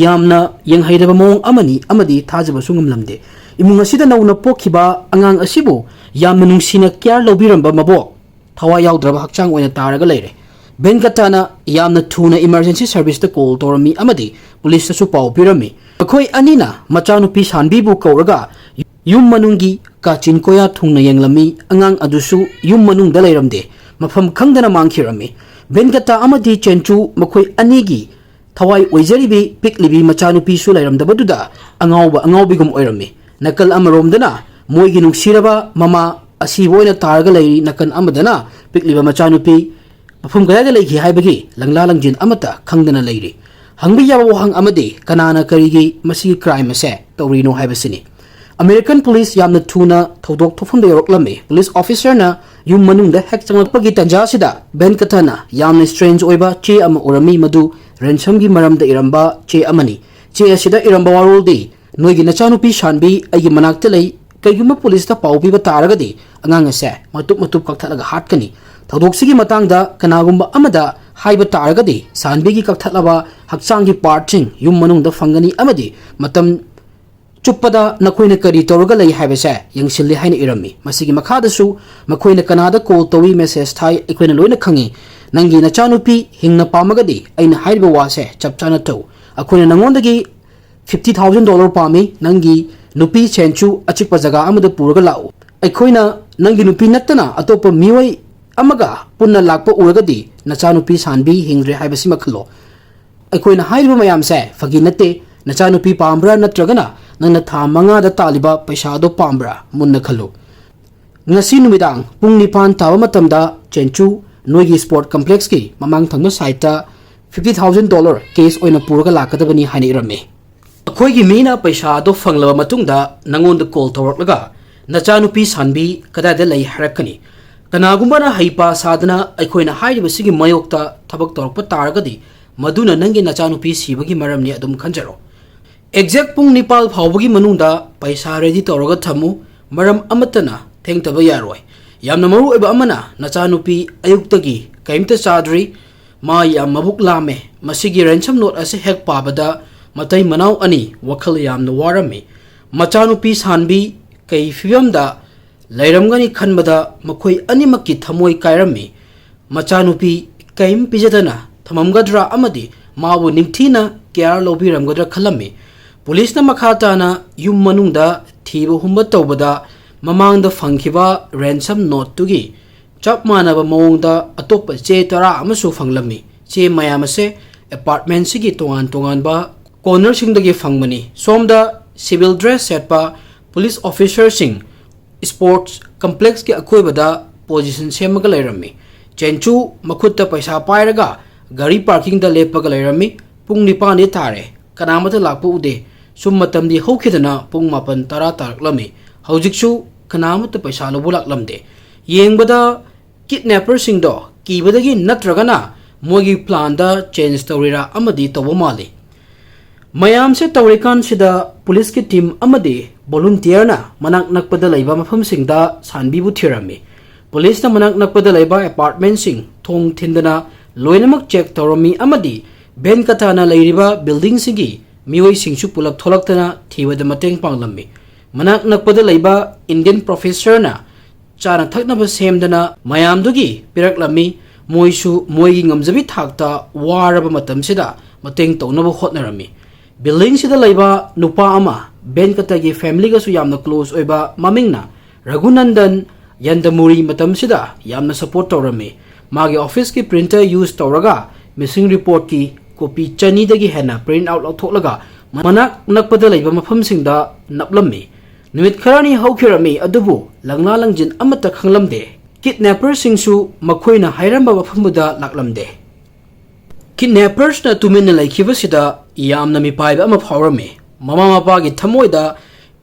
ꯌꯥꯝꯅ ꯌꯦꯡꯍꯩꯔꯕ ꯃꯑꯣꯡ ꯑꯃꯅꯤ ꯑꯃꯗꯤ ꯊꯥꯖꯕꯁꯨ ꯉꯝꯂꯝꯗꯦ꯫ ꯏꯃꯨꯡ ꯑꯁꯤꯗ ꯅꯧꯅ ꯄꯣꯛꯈꯤꯕ ꯑꯉꯥꯡ ꯑꯁꯤꯕꯨ ꯌꯥꯝꯅ ꯅꯨꯡꯁꯤꯅ care ꯂꯧꯕꯤꯔꯝꯕ ꯃꯕꯣꯛ ꯊꯋꯥꯏ ꯌꯥꯎꯗ꯭ꯔꯕ ꯍꯛꯆꯥꯡ ꯑꯣꯏꯅ ꯇꯥꯔꯒ ꯂꯩꯔꯦ꯫ ꯚꯦꯟꯀꯇꯥꯅ ꯌꯥꯝꯅ ꯊꯨꯅ emergency serviceꯇ call ꯇꯧꯔꯝꯃꯤ ꯑꯃꯗꯤ ꯄꯨꯂꯤꯁꯇꯁꯨ ꯄꯥꯎ ꯄꯤꯔꯝꯃꯤ꯫ ꯃꯈꯣꯏ ꯑꯅꯤꯅ ꯃꯆꯥꯅꯨꯄꯤ ꯁꯥꯟꯕꯤꯕꯨ ꯀꯧꯔꯒ ꯌꯨꯝ ꯃꯅꯨꯡꯒꯤ ꯀꯥꯆꯤꯟ ꯀꯣꯌꯥ ꯊꯨꯡꯅ ꯌꯦꯡꯂꯝꯃꯤ꯫ ꯑꯉꯥꯡ ꯑꯗꯨꯁꯨ ꯌꯨꯝ ꯃꯅꯨꯡꯗ ꯂꯩꯔꯝꯗꯦ, ꯃꯐꯝ ꯈꯪꯗꯅ ꯃꯥꯡꯈꯤꯔꯝꯃꯤ꯫ ꯚꯦꯟꯀꯇꯥ ꯑꯃꯗꯤ ꯆꯦꯟꯆꯨ ꯃꯈꯣꯏ ꯑꯅꯤꯒꯤ ꯊꯋꯥꯏ ꯑꯣꯏꯖꯔꯤꯕꯤ ꯄꯤꯛꯂꯤꯕꯤ ꯃꯆꯥꯅꯨꯄꯤꯁꯨ ꯂꯩꯔꯝꯗꯕꯗꯨꯗ ꯑꯉꯥꯎꯕ ꯑꯉꯥꯎꯕꯤꯒꯨꯝ ꯑꯣꯏꯔꯝꯃꯤ꯫ ꯅꯥꯀꯜ ꯑꯃꯔꯣꯝꯗꯅ ꯃꯣꯏꯒꯤ ꯅꯨꯡꯁꯤꯔꯕ ꯃꯃꯥ ꯑꯁꯤꯕ ꯑꯣꯏꯅ ꯇꯥꯔꯒ ꯂꯩꯔꯤ, ꯅꯥꯀꯜ ꯑꯃꯗꯅ ꯄꯤꯛꯂꯤꯕ ꯃꯆꯥꯅꯨꯄꯤ ꯃꯐꯝ ꯀꯗꯥꯏꯗ ꯂꯩꯈꯤ ꯍꯥꯏꯕꯒꯤ ꯂꯪꯂꯥ ꯂꯪꯖꯤꯟ ꯑꯃꯠꯇ ꯈꯪꯗꯅ ꯂꯩꯔꯤ꯫ ꯍꯪꯕ ꯌꯥꯕ ꯋꯥꯍꯪ ꯑꯃꯗꯤ ꯀꯅꯥꯅ ꯀꯔꯤꯒꯤ ꯃꯁꯤꯒꯤ crime ꯑꯁꯦ ꯇꯧꯔꯤꯅꯣ ꯍꯥꯏꯕꯁꯤꯅꯤ꯫ American police ꯌꯥꯝꯅ ꯊꯨꯅ ꯊꯧꯗꯣꯛ ꯊꯣꯛꯐꯝꯗ ꯌꯧꯔꯛꯂꯝꯃꯤ꯫ Police officerꯅ ꯌꯨꯝ ꯃꯅꯨꯡꯗ ꯍꯦꯛ ꯆꯪꯂꯛꯄꯒꯤ ꯇꯥꯟꯖꯥꯁꯤꯗ ꯚꯦꯟꯀꯇꯥꯅ ꯌꯥꯝꯅ strange ꯑꯣꯏꯕ ꯆꯦ ꯑꯃ ꯎꯔꯝꯃꯤ꯫ ꯃꯗꯨ ransomꯒꯤ ꯃꯔꯝꯗ ꯏꯔꯝꯕ ꯆꯦ ꯑꯃꯅꯤ꯫ ꯆꯦ ꯑꯁꯤꯗ ꯏꯔꯝꯕ ꯋꯥꯔꯣꯜꯗꯤ, "ꯅꯣꯏꯒꯤ ꯅꯆꯥꯅꯨꯄꯤ ꯁꯥꯟꯕꯤ ꯑꯩꯒꯤ ꯃꯅꯥꯛꯇ ꯂꯩ꯫ ꯀꯩꯒꯨꯝꯕ ꯄꯨꯂꯤꯁꯇ ꯄꯥꯎ ꯄꯤꯕ ꯇꯥꯔꯒꯗꯤ ꯑꯉꯥꯡ ꯑꯁꯦ ꯃꯇꯨꯞ ꯃꯇꯨꯞ ꯀꯛꯊꯠꯂꯒ ꯍꯥꯠꯀꯅꯤ꯫ ꯊꯧꯗꯣꯛꯁꯤꯒꯤ ꯃꯇꯥꯡꯗ ꯀꯅꯥꯒꯨꯝꯕ ꯑꯃꯗ ꯍꯥꯏꯕ ꯇꯥꯔꯒꯗꯤ ꯁꯥꯟꯕꯤꯒꯤ ꯀꯛꯊꯠꯂꯕ ꯍꯛꯆꯥꯡꯒꯤ partꯁꯤꯡ ꯌꯨꯝ ꯃꯅꯨꯡꯗ ꯐꯪꯒꯅꯤ ꯑꯃꯗꯤ ꯃꯇꯝ ꯆꯨꯞꯄꯗ ꯅꯈꯣꯏꯅ ꯀꯔꯤ ꯇꯧꯔꯒ ꯂꯩ ꯍꯥꯏꯕꯁꯦ ꯌꯦꯡꯁꯤꯜꯂꯤ" ꯍꯥꯏꯅ ꯏꯔꯝꯃꯤ꯫ ꯃꯁꯤꯒꯤ ꯃꯈꯥꯗꯁꯨ ꯃꯈꯣꯏꯅ ꯀꯅꯥꯗ call ꯇꯧꯏ, message ꯊꯥꯏ, ꯑꯩꯈꯣꯏꯅ ꯂꯣꯏꯅ ꯈꯪꯉꯤ꯫ ꯅꯪꯒꯤ ꯅꯆꯥꯅꯨꯄꯤ ꯍꯤꯡꯅ ꯄꯥꯝꯃꯒꯗꯤ ꯑꯩꯅ ꯍꯥꯏꯔꯤꯕ ꯋꯥꯁꯦ ꯆꯞ ꯆꯥꯅ ꯇꯧ꯫ ꯑꯩꯈꯣꯏꯅ ꯅꯉꯣꯟꯗꯒꯤ fifty thousand dollar ꯄꯥꯝꯃꯤ꯫ ꯅꯪꯒꯤ ꯅꯨꯄꯤ ꯁꯦꯟꯆꯨ ꯑꯆꯤꯛꯄ ꯖꯒꯥ ꯑꯃꯗ ꯄꯨꯔꯒ ꯂꯥꯛꯎ꯫ ꯑꯩꯈꯣꯏꯅ ꯅꯪꯒꯤ ꯅꯨꯄꯤ ꯅꯠꯇꯅ ꯑꯇꯣꯞꯄ ꯃꯤꯑꯣꯏ ꯑꯃꯒ ꯄꯨꯟꯅ ꯂꯥꯛꯄ ꯎꯔꯒꯗꯤ ꯅꯆꯥꯅꯨꯄꯤ ꯁꯥꯟꯕꯤ ꯍꯤꯡꯗ꯭ꯔꯦ ꯍꯥꯏꯕꯁꯤꯃ ꯈꯜꯂꯣ꯫ ꯑꯩꯈꯣꯏꯅ ꯍꯥꯏꯔꯤꯕ ꯃꯌꯥꯝꯁꯦ ꯐꯥꯒꯤ ꯅꯠꯇꯦ꯫ ꯅꯆꯥꯅꯨꯄꯤ ꯄꯥꯝꯕ꯭ꯔꯥ ꯅꯠꯇ꯭ꯔꯒꯅ ꯅꯪꯅ ꯊꯥ ꯃꯉꯥꯗ ꯇꯥꯜꯂꯤꯕ ꯄꯩꯁꯥꯗꯣ ꯄꯥꯝꯕ꯭ꯔꯥ? ꯃꯨꯟꯅ ꯈꯜꯂꯨ꯫ ꯉꯁꯤ ꯅꯨꯃꯤꯗꯥꯡ ꯄꯨꯡ ꯅꯤꯄꯥꯟ ꯇꯥꯕ ꯃꯇꯝꯗ ꯆꯦꯟꯆꯨ ꯅꯣꯏꯒꯤ sport complexꯀꯤ ꯃꯃꯥꯡ ꯊꯪꯕ sideꯇ fifty thousand dollar cash ꯑꯣꯏꯅ ꯄꯨꯔꯒ ꯂꯥꯛꯀꯗꯕꯅꯤ ꯍꯥꯏꯅ ꯏꯔꯝꯃꯤ꯫ ꯑꯩꯈꯣꯏꯒꯤ ꯃꯤꯅ ꯄꯩꯁꯥ ꯑꯗꯨ ꯐꯪꯂꯕ ꯃꯇꯨꯡꯗ ꯅꯉꯣꯟꯗ call ꯇꯧꯔꯛꯂꯒ ꯅꯆꯥꯅꯨꯄꯤ ꯁꯥꯟꯕꯤ ꯀꯗꯥꯏꯗ ꯂꯩ ꯍꯥꯏꯔꯛꯀꯅꯤ꯫ ꯀꯅꯥꯒꯨꯝꯕꯅ ꯍꯩꯄꯥ ꯁꯥꯗꯅ ꯑꯩꯈꯣꯏꯅ ꯍꯥꯏꯔꯤꯕꯁꯤꯒꯤ ꯃꯥꯌꯣꯛꯇ ꯊꯕꯛ ꯇꯧꯔꯛꯄ ꯇꯥꯔꯒꯗꯤ ꯃꯗꯨꯅ ꯅꯪꯒꯤ ꯅꯆꯥꯅꯨꯄꯤ ꯁꯤꯕꯒꯤ ꯃꯔꯝꯅꯤ꯫ ꯑꯗꯨꯝ ꯈꯟꯖꯔꯣ꯫ Exact ꯄꯨꯡ ꯅꯤꯄꯥꯜ ꯐꯥꯎꯕꯒꯤ ꯃꯅꯨꯡꯗ ꯄꯩꯁꯥ ready ꯇꯧꯔꯒ ꯊꯝꯃꯨ꯫ ꯃꯔꯝ ꯑꯃꯠꯇꯅ ꯊꯦꯡꯊꯕ ꯌꯥꯔꯣꯏ꯫ ꯌꯥꯝꯅ ꯃꯔꯨ ꯑꯣꯏꯕ ꯑꯃꯅ, ꯅꯆꯥꯅꯨꯄꯤ ꯑꯌꯨꯛꯇꯒꯤ ꯀꯔꯤꯝꯇ ꯆꯥꯗ꯭ꯔꯤ꯫ ꯃꯥ ꯌꯥꯝ ꯃꯕꯨꯛ ꯂꯥꯝꯃꯦ꯫ ꯃꯁꯤꯒꯤ ransom note ꯑꯁꯤ ꯍꯦꯛ ꯄꯥꯕꯗ ꯃꯇꯩ ꯃꯅꯥꯎ ꯑꯅꯤ ꯋꯥꯈꯜ ꯌꯥꯝꯅ ꯋꯥꯔꯝꯃꯤ꯫ ꯃꯆꯥꯅꯨꯄꯤ ꯁꯥꯟꯕꯤ ꯀꯩ ꯐꯤꯕꯝꯗ ꯂꯩꯔꯝꯒꯅꯤ ꯈꯟꯕꯗ ꯃꯈꯣꯏ ꯑꯅꯤꯃꯛꯀꯤ ꯊꯃꯣꯏ ꯀꯥꯏꯔꯝꯃꯤ꯫ ꯃꯆꯥꯅꯨꯄꯤ ꯀꯔꯤꯝ ꯄꯤꯖꯗꯅ ꯊꯝꯃꯝꯒꯗ꯭ꯔꯥ ꯑꯃꯗꯤ ꯃꯥꯕꯨ ꯅꯤꯡꯊꯤꯅ ꯀꯦꯌꯔ ꯂꯧꯕꯤꯔꯝꯒꯗ꯭ꯔꯥ ꯈꯜꯂꯝꯃꯤ꯫ ꯄꯨꯂꯤꯁꯅ ꯃꯈꯥ ꯇꯥꯅ ꯌꯨꯝ ꯃꯅꯨꯡꯗ ꯊꯤꯕ ꯍꯨꯝꯕ ꯇꯧꯕꯗ ꯃꯃꯥꯡꯗ ꯐꯪꯈꯤꯕ ꯔꯦꯟꯁꯝ ꯅꯣꯠꯇꯨꯒꯤ ꯆꯞ ꯃꯥꯟꯅꯕ ꯃꯑꯣꯡꯗ ꯑꯇꯣꯞꯄ ꯆꯦ ꯇꯔꯥ ꯑꯃꯁꯨ ꯐꯪꯂꯝꯃꯤ꯫ ꯆꯦ ꯃꯌꯥꯝ ꯑꯁꯦ ꯑꯦꯄꯥꯔꯠꯃꯦꯟꯁꯤꯒꯤ ꯇꯣꯉꯥꯟ ꯇꯣꯉꯥꯟꯕ ꯀꯣꯔꯅꯔꯁꯤꯡꯗꯒꯤ ꯐꯪꯕꯅꯤ꯫ ꯁꯣꯝꯗ ꯁꯤꯚꯤꯜ ꯗ꯭ꯔꯦꯁ ꯁꯦꯠꯄ ꯄꯨꯂꯤꯁ ꯑꯣꯐꯤꯁꯔꯁꯤꯡ ꯁ꯭ꯄꯣꯔꯠꯁ ꯀꯝꯄ꯭ꯂꯦꯛꯁꯀꯤ ꯑꯀꯣꯏꯕꯗ ꯄꯣꯖꯤꯁꯟ ꯁꯦꯝꯃꯒ ꯂꯩꯔꯝꯃꯤ꯫ ꯆꯦꯟꯆꯨ ꯃꯈꯨꯠꯇ ꯄꯩꯁꯥ ꯄꯥꯏꯔꯒ ꯒꯥꯔꯤ ꯄꯥꯔꯀꯤꯡꯗ ꯂꯦꯞꯄꯒ ꯂꯩꯔꯝꯃꯤ꯫ ꯄꯨꯡ ꯅꯤꯄꯥꯟꯗꯤ ꯇꯥꯔꯦ, ꯀꯅꯥꯃꯠꯇ ꯂꯥꯛꯄ ꯎꯗꯦ꯫ ꯁꯨꯝ ꯃꯇꯝꯗꯤ ꯍꯧꯈꯤꯗꯅ ꯄꯨꯡ ꯃꯥꯄꯟ ꯇꯔꯥ ꯇꯥꯔꯛꯂꯝꯃꯤ꯫ ꯍꯧꯖꯤꯛꯁꯨ ꯀꯅꯥꯃꯠꯇ ꯄꯩꯁꯥ ꯂꯧꯕ ꯂꯥꯛꯂꯝꯗꯦ꯫ ꯌꯦꯡꯕꯗ ꯀꯤꯗꯅꯦꯄꯔꯁꯤꯡꯗꯣ ꯀꯤꯕꯗꯒꯤ ꯅꯠꯇ꯭ꯔꯒꯅ ꯃꯣꯏꯒꯤ ꯄ꯭ꯂꯥꯟꯗ ꯆꯦꯟꯖ ꯇꯧꯔꯤꯔꯥ ꯑꯃꯗꯤ ꯇꯧꯕ ꯃꯥꯜꯂꯤ꯫ ꯃꯌꯥꯝꯁꯦ ꯇꯧꯔꯤꯀꯥꯟꯁꯤꯗ ꯄꯨꯂꯤꯁꯀꯤ ꯇꯤꯝ ꯑꯃꯗꯤ ꯚꯣꯂꯨꯟꯇꯤꯌꯔꯅ ꯃꯅꯥꯛ ꯅꯛꯄꯗ ꯂꯩꯕ ꯃꯐꯝꯁꯤꯡꯗ ꯁꯥꯟꯕꯤꯕꯨ ꯊꯤꯔꯝꯃꯤ꯫ ꯄꯨꯂꯤꯁꯅ ꯃꯅꯥꯛ ꯅꯛꯄꯗ ꯂꯩꯕ ꯑꯦꯄꯥꯔꯠꯃꯦꯟꯁꯤꯡ ꯊꯣꯡ ꯊꯤꯟꯗꯅ ꯂꯣꯏꯅꯃꯛ ꯆꯦꯛ ꯇꯧꯔꯝꯃꯤ ꯑꯃꯗꯤ ꯚꯦꯟꯀꯇꯥꯅ ꯂꯩꯔꯤꯕ ꯕꯤꯜꯗꯤꯡꯁꯤꯡꯒꯤ ꯃꯤꯑꯣꯏꯁꯤꯡꯁꯨ ꯄꯨꯂꯞ ꯊꯣꯛꯂꯛꯇꯅ ꯊꯤꯕꯗ ꯃꯇꯦꯡ ꯄꯥꯡꯂꯝꯃꯤ꯫ ꯃꯅꯥꯛ ꯅꯛꯄꯗ ꯂꯩꯕ ꯏꯟꯗꯤꯌꯟ ꯄ꯭ꯔꯣꯐꯦꯁꯔꯅ ꯆꯥꯅ ꯊꯛꯅꯕ ꯁꯦꯝꯗꯅ ꯃꯌꯥꯝꯗꯨꯒꯤ ꯄꯤꯔꯛꯂꯝꯃꯤ꯫ ꯃꯣꯏꯁꯨ ꯃꯣꯏꯒꯤ ꯉꯝꯖꯕꯤ ꯊꯥꯛꯇ ꯋꯥꯔꯕ ꯃꯇꯝꯁꯤꯗ ꯃꯇꯦꯡ ꯇꯧꯅꯕ ꯍꯣꯠꯅꯔꯝꯃꯤ꯫ ꯕꯤꯜꯗꯤꯡꯁꯤꯗ ꯂꯩꯕ ꯅꯨꯄꯥ ꯑꯃ, ꯚꯦꯟꯀꯇꯒꯤ ꯐꯦꯃꯤꯂꯤꯒꯁꯨ ꯌꯥꯝꯅ ꯀ꯭ꯂꯣꯖ ꯑꯣꯏꯕ, ꯃꯃꯤꯡꯅ ꯔꯘꯨꯅꯟꯗꯟ ꯌꯟꯗꯃꯨꯔꯤ, ꯃꯇꯝꯁꯤꯗ ꯌꯥꯝꯅ ꯁꯄꯣꯔꯠ ꯇꯧꯔꯝꯃꯤ꯫ ꯃꯥꯒꯤ ꯑꯣꯐꯤꯁꯀꯤ ꯄ꯭ꯔꯤꯟꯇꯔ ꯌꯨꯁ ꯇꯧꯔꯒ ꯃꯤꯁꯤꯡ ꯔꯤꯄꯣꯔꯠꯀꯤ ꯀꯣꯄꯤ ꯆꯅꯤꯗꯒꯤ ꯍꯦꯟꯅ ꯄ꯭ꯔꯤꯟꯠ ꯑꯥꯎꯠ ꯂꯧꯊꯣꯛꯂꯒ ꯃꯅꯥꯛ ꯅꯛꯄꯗ ꯂꯩꯕ ꯃꯐꯝꯁꯤꯡꯗ ꯅꯞꯂꯝꯃꯤ꯫ ꯅꯨꯃꯤꯠ ꯈꯔꯅꯤ ꯍꯧꯈꯤꯔꯝꯃꯤ, ꯑꯗꯨꯕꯨ ꯂꯪꯂꯥ ꯂꯪꯖꯤꯟ ꯑꯃꯠꯇ ꯈꯪꯂꯝꯗꯦ꯫ ꯀꯤꯗꯅꯦꯄꯔꯁꯤꯡꯁꯨ ꯃꯈꯣꯏꯅ ꯍꯥꯏꯔꯝꯕ ꯃꯐꯝꯗꯨꯗ ꯂꯥꯛꯂꯝꯗꯦ꯫ ꯀꯤꯗꯅꯦꯄꯔꯁꯅ ꯇꯨꯃꯤꯟꯅ ꯂꯩꯈꯤꯕꯁꯤꯗ ꯌꯥꯝꯅ ꯃꯤꯄꯥꯏꯕ ꯑꯃ ꯐꯥꯎꯔꯝꯃꯤ꯫ ꯃꯃꯥ ꯃꯄꯥꯒꯤ ꯊꯃꯣꯏꯗ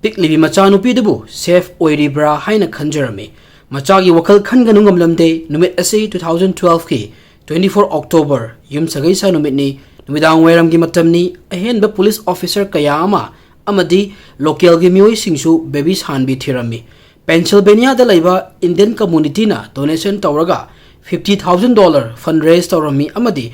ꯄꯤꯛꯂꯤꯕꯤ ꯃꯆꯥꯅꯨꯄꯤꯗꯨꯕꯨ ꯁꯦꯐ ꯑꯣꯏꯔꯤꯕ꯭ꯔꯥ ꯍꯥꯏꯅ ꯈꯟꯖꯔꯝꯃꯤ꯫ ꯃꯆꯥꯒꯤ ꯋꯥꯈꯜ ꯈꯟꯒꯅꯨ ꯉꯝꯂꯝꯗꯦ꯫ ꯅꯨꯃꯤꯠ ꯑꯁꯤ two thousand twelveꯀꯤ twenty four October, ꯌꯨꯝ ꯁꯥꯒꯩ ꯁꯥ ꯅꯨꯃꯤꯠꯅꯤ꯫ ꯅꯨꯃꯤꯗꯥꯡ ꯋꯥꯏꯔꯝꯒꯤ ꯃꯇꯝꯅꯤ꯫ ꯑꯍꯦꯟꯕ ꯄꯨꯂꯤꯁ ꯑꯣꯐꯤꯁꯔ ꯀꯌꯥ ꯑꯃ ꯑꯃꯗꯤ ꯂꯣꯀꯦꯜꯒꯤ ꯃꯤꯑꯣꯏꯁꯤꯡꯁꯨ ꯕꯦꯕꯤ ꯁꯥꯟꯕꯤ ꯊꯤꯔꯝꯃꯤ꯫ ꯄꯦꯟꯁꯤꯜꯚꯦꯅꯤꯌꯥꯗ ꯂꯩꯕ ꯏꯟꯗꯤꯌꯟ ꯀꯝꯃꯨꯅꯤꯇꯤꯅ ꯗꯣꯅꯦꯁꯟ ꯇꯧꯔꯒ fifty thousand dollar fundraise ꯇꯧꯔꯝꯃꯤ ꯑꯃꯗꯤ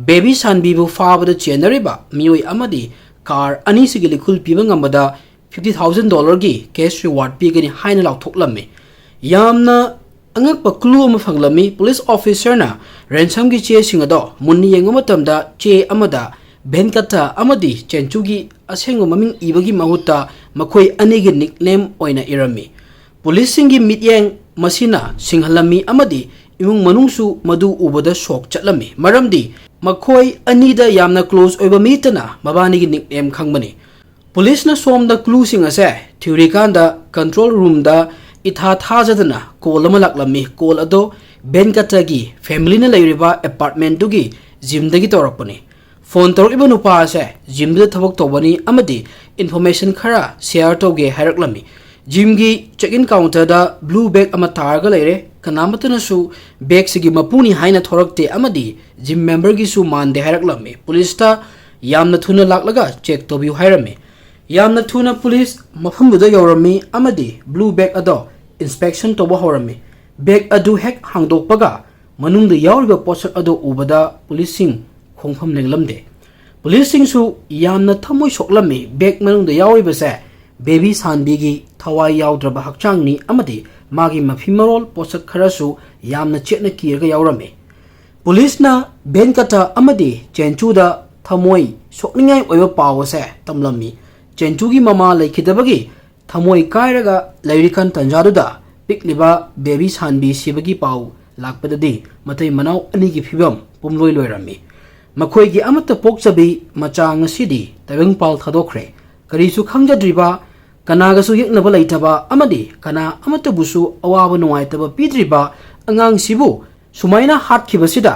ꯕꯦꯕꯤ ꯁꯥꯟꯕꯤꯕꯨ ꯐꯥꯕꯗ ꯆꯦꯟꯅꯔꯤꯕ ꯃꯤꯑꯣꯏ ꯑꯃꯗꯤ ꯀꯥꯔ ꯑꯅꯤꯁꯤꯒꯤ ꯂꯤꯈꯨꯜ ꯄꯤꯕ ꯉꯝꯕꯗ fifty thousand dollarꯒꯤ cash reward ꯄꯤꯒꯅꯤ ꯍꯥꯏꯅ ꯂꯥꯎꯊꯣꯛꯂꯝꯃꯤ꯫ ꯌꯥꯝꯅ ꯑꯉꯛꯄ clue ꯑꯃ ꯐꯪꯂꯝꯃꯤ꯫ Police officerꯅ ransomꯒꯤ ꯆꯦꯁꯤꯡ ꯑꯗꯣ ꯃꯨꯟꯅ ꯌꯦꯡꯕ ꯃꯇꯝꯗ, ꯆꯦ ꯑꯃꯗ ꯚꯦꯟꯀꯇꯥ ꯑꯃꯗꯤ ꯆꯦꯟꯆꯨꯒꯤ ꯑꯁꯦꯡꯕ ꯃꯃꯤꯡ ꯏꯕꯒꯤ ꯃꯍꯨꯠꯇ ꯃꯈꯣꯏ ꯑꯅꯤꯒꯤ nickname ꯑꯣꯏꯅ ꯏꯔꯝꯃꯤ꯫ Policeꯁꯤꯡꯒꯤ ꯃꯤꯠꯌꯦꯡ ꯃꯁꯤꯅ ꯁꯤꯡꯍꯜꯂꯝꯃꯤ ꯑꯃꯗꯤ ꯏꯃꯨꯡ ꯃꯅꯨꯡꯁꯨ ꯃꯗꯨ ꯎꯕꯗ shock ꯆꯠꯂꯝꯃꯤ, ꯃꯔꯝꯗꯤ ꯃꯈꯣꯏ ꯑꯅꯤꯗ ꯌꯥꯝꯅ close ꯑꯣꯏꯕ ꯃꯤꯇꯅ ꯃꯕꯥꯅꯤꯒꯤ nickname ꯈꯪꯕꯅꯤ꯫ Policeꯅ ꯁꯣꯝꯗ clueꯁꯤꯡ ꯑꯁꯦ ꯊꯤꯔꯤꯀꯥꯟꯗ, control roomꯗ ꯏꯊꯥ ꯊꯥꯖꯗꯅ call ꯑꯃ ꯂꯥꯛꯂꯝꯃꯤ꯫ Call ꯑꯗꯣ ꯚꯦꯟꯀꯇꯥꯒꯤ familyꯅ ꯂꯩꯔꯤꯕ apartmentꯗꯨꯒꯤ gymꯗꯒꯤ ꯇꯧꯔꯛꯄꯅꯤ꯫ Phone ꯇꯧꯔꯛꯂꯤꯕ ꯅꯨꯄꯥ ꯑꯁꯦ gymꯗꯨꯗ ꯊꯕꯛ ꯇꯧꯕꯅꯤ ꯑꯃꯗꯤ information ꯈꯔ share ꯇꯧꯒꯦ ꯍꯥꯏꯔꯛꯂꯝꯃꯤ꯫ Gymꯒꯤ check-in counterꯗ blue bag ꯑꯃ ꯇꯥꯔꯒ ꯂꯩꯔꯦ꯫ ꯀꯅꯥꯃꯠꯇꯅꯁꯨ bagꯁꯤꯒꯤ ꯃꯄꯨꯅꯤ ꯍꯥꯏꯅ ꯊꯣꯔꯛꯇꯦ ꯑꯃꯗꯤ gym memberꯒꯤꯁꯨ ꯃꯥꯟꯗꯦ ꯍꯥꯏꯔꯛꯂꯝꯃꯤ꯫ Policeꯇ ꯌꯥꯝꯅ ꯊꯨꯅ ꯂꯥꯛꯂꯒ check ꯇꯧꯕꯤꯌꯨ ꯍꯥꯏꯔꯝꯃꯤ꯫ ꯌꯥꯝꯅ ꯊꯨꯅ police ꯃꯐꯝꯗꯨꯗ ꯌꯧꯔꯝꯃꯤ ꯑꯃꯗꯤ blue bag ꯑꯗꯣ inspection ꯇꯧꯕ ꯍꯧꯔꯝꯃꯤ꯫ Bag ꯑꯗꯨ ꯍꯦꯛ ꯍꯥꯡꯗꯣꯛꯄꯒ, ꯃꯅꯨꯡꯗ ꯌꯥꯎꯔꯤꯕ ꯄꯣꯠꯁꯛ ꯑꯗꯨ ꯎꯕꯗ policeꯁꯤꯡ ꯈꯣꯡꯐꯝ ꯂꯦꯡꯂꯝꯗꯦ꯫ Policeꯁꯤꯡꯁꯨ ꯌꯥꯝꯅ ꯊꯃꯣꯏ ꯁꯣꯛꯂꯝꯃꯤ꯫ Bag ꯃꯅꯨꯡꯗ ꯌꯥꯎꯔꯤꯕꯁꯦ baby ꯁꯥꯟꯕꯤꯒꯤ ꯊꯋꯥꯏ ꯌꯥꯎꯗ꯭ꯔꯕ ꯍꯛꯆꯥꯡꯅꯤ ꯑꯃꯗꯤ ꯃꯥꯒꯤ ꯃꯐꯤ ꯃꯔꯣꯜ ꯄꯣꯠꯁꯛ ꯈꯔꯁꯨ ꯌꯥꯝꯅ ꯆꯦꯠꯅ ꯀꯤꯔꯒ ꯌꯥꯎꯔꯝꯃꯤ꯫ Policeꯅ ꯚꯦꯟꯀꯇꯥ ꯑꯃꯗꯤ ꯆꯦꯟꯆꯨꯗ ꯊꯃꯣꯏ ꯁꯣꯛꯅꯤꯡꯉꯥꯏ ꯑꯣꯏꯕ ꯄꯥꯎ ꯑꯁꯦ ꯇꯝꯂꯝꯃꯤ꯫ ꯆꯦꯟꯆꯨꯒꯤ ꯃꯃꯥ ꯂꯩꯈꯤꯗꯕꯒꯤ ꯊꯃꯣꯏ ꯀꯥꯏꯔꯒ ꯂꯩꯔꯤꯀꯥꯟ ꯇꯟꯖꯥꯗꯨꯗ ꯄꯤꯛꯂꯤꯕ baby ꯁꯥꯟꯕꯤ ꯁꯤꯕꯒꯤ ꯄꯥꯎ ꯂꯥꯛꯄꯗꯗꯤ ꯃꯇꯩ ꯃꯅꯥꯎ ꯑꯅꯤꯒꯤ ꯐꯤꯕꯝ ꯄꯨꯝꯂꯣꯏ ꯂꯣꯏꯔꯝꯃꯤ꯫ ꯃꯈꯣꯏꯒꯤ ꯑꯃꯠꯇ ꯄꯣꯛꯆꯕꯤ ꯃꯆꯥ ꯉꯁꯤꯗꯤ ꯇꯥꯏꯕꯪꯄꯥꯜ ꯊꯥꯗꯣꯛꯈ꯭ꯔꯦ꯫ ꯀꯔꯤꯁꯨ ꯈꯪꯖꯗ꯭ꯔꯤꯕ, ꯀꯅꯥꯒꯁꯨ ꯌꯦꯛꯅꯕ ꯂꯩꯇꯕ ꯑꯃꯗꯤ ꯀꯅꯥ ꯑꯃꯠꯇꯕꯨꯁꯨ ꯑꯋꯥꯕ ꯅꯨꯡꯉꯥꯏꯇꯕ ꯄꯤꯗ꯭ꯔꯤꯕ ꯑꯉꯥꯡꯁꯤꯕꯨ ꯁꯨꯃꯥꯏꯅ ꯍꯥꯠꯈꯤꯕꯁꯤꯗ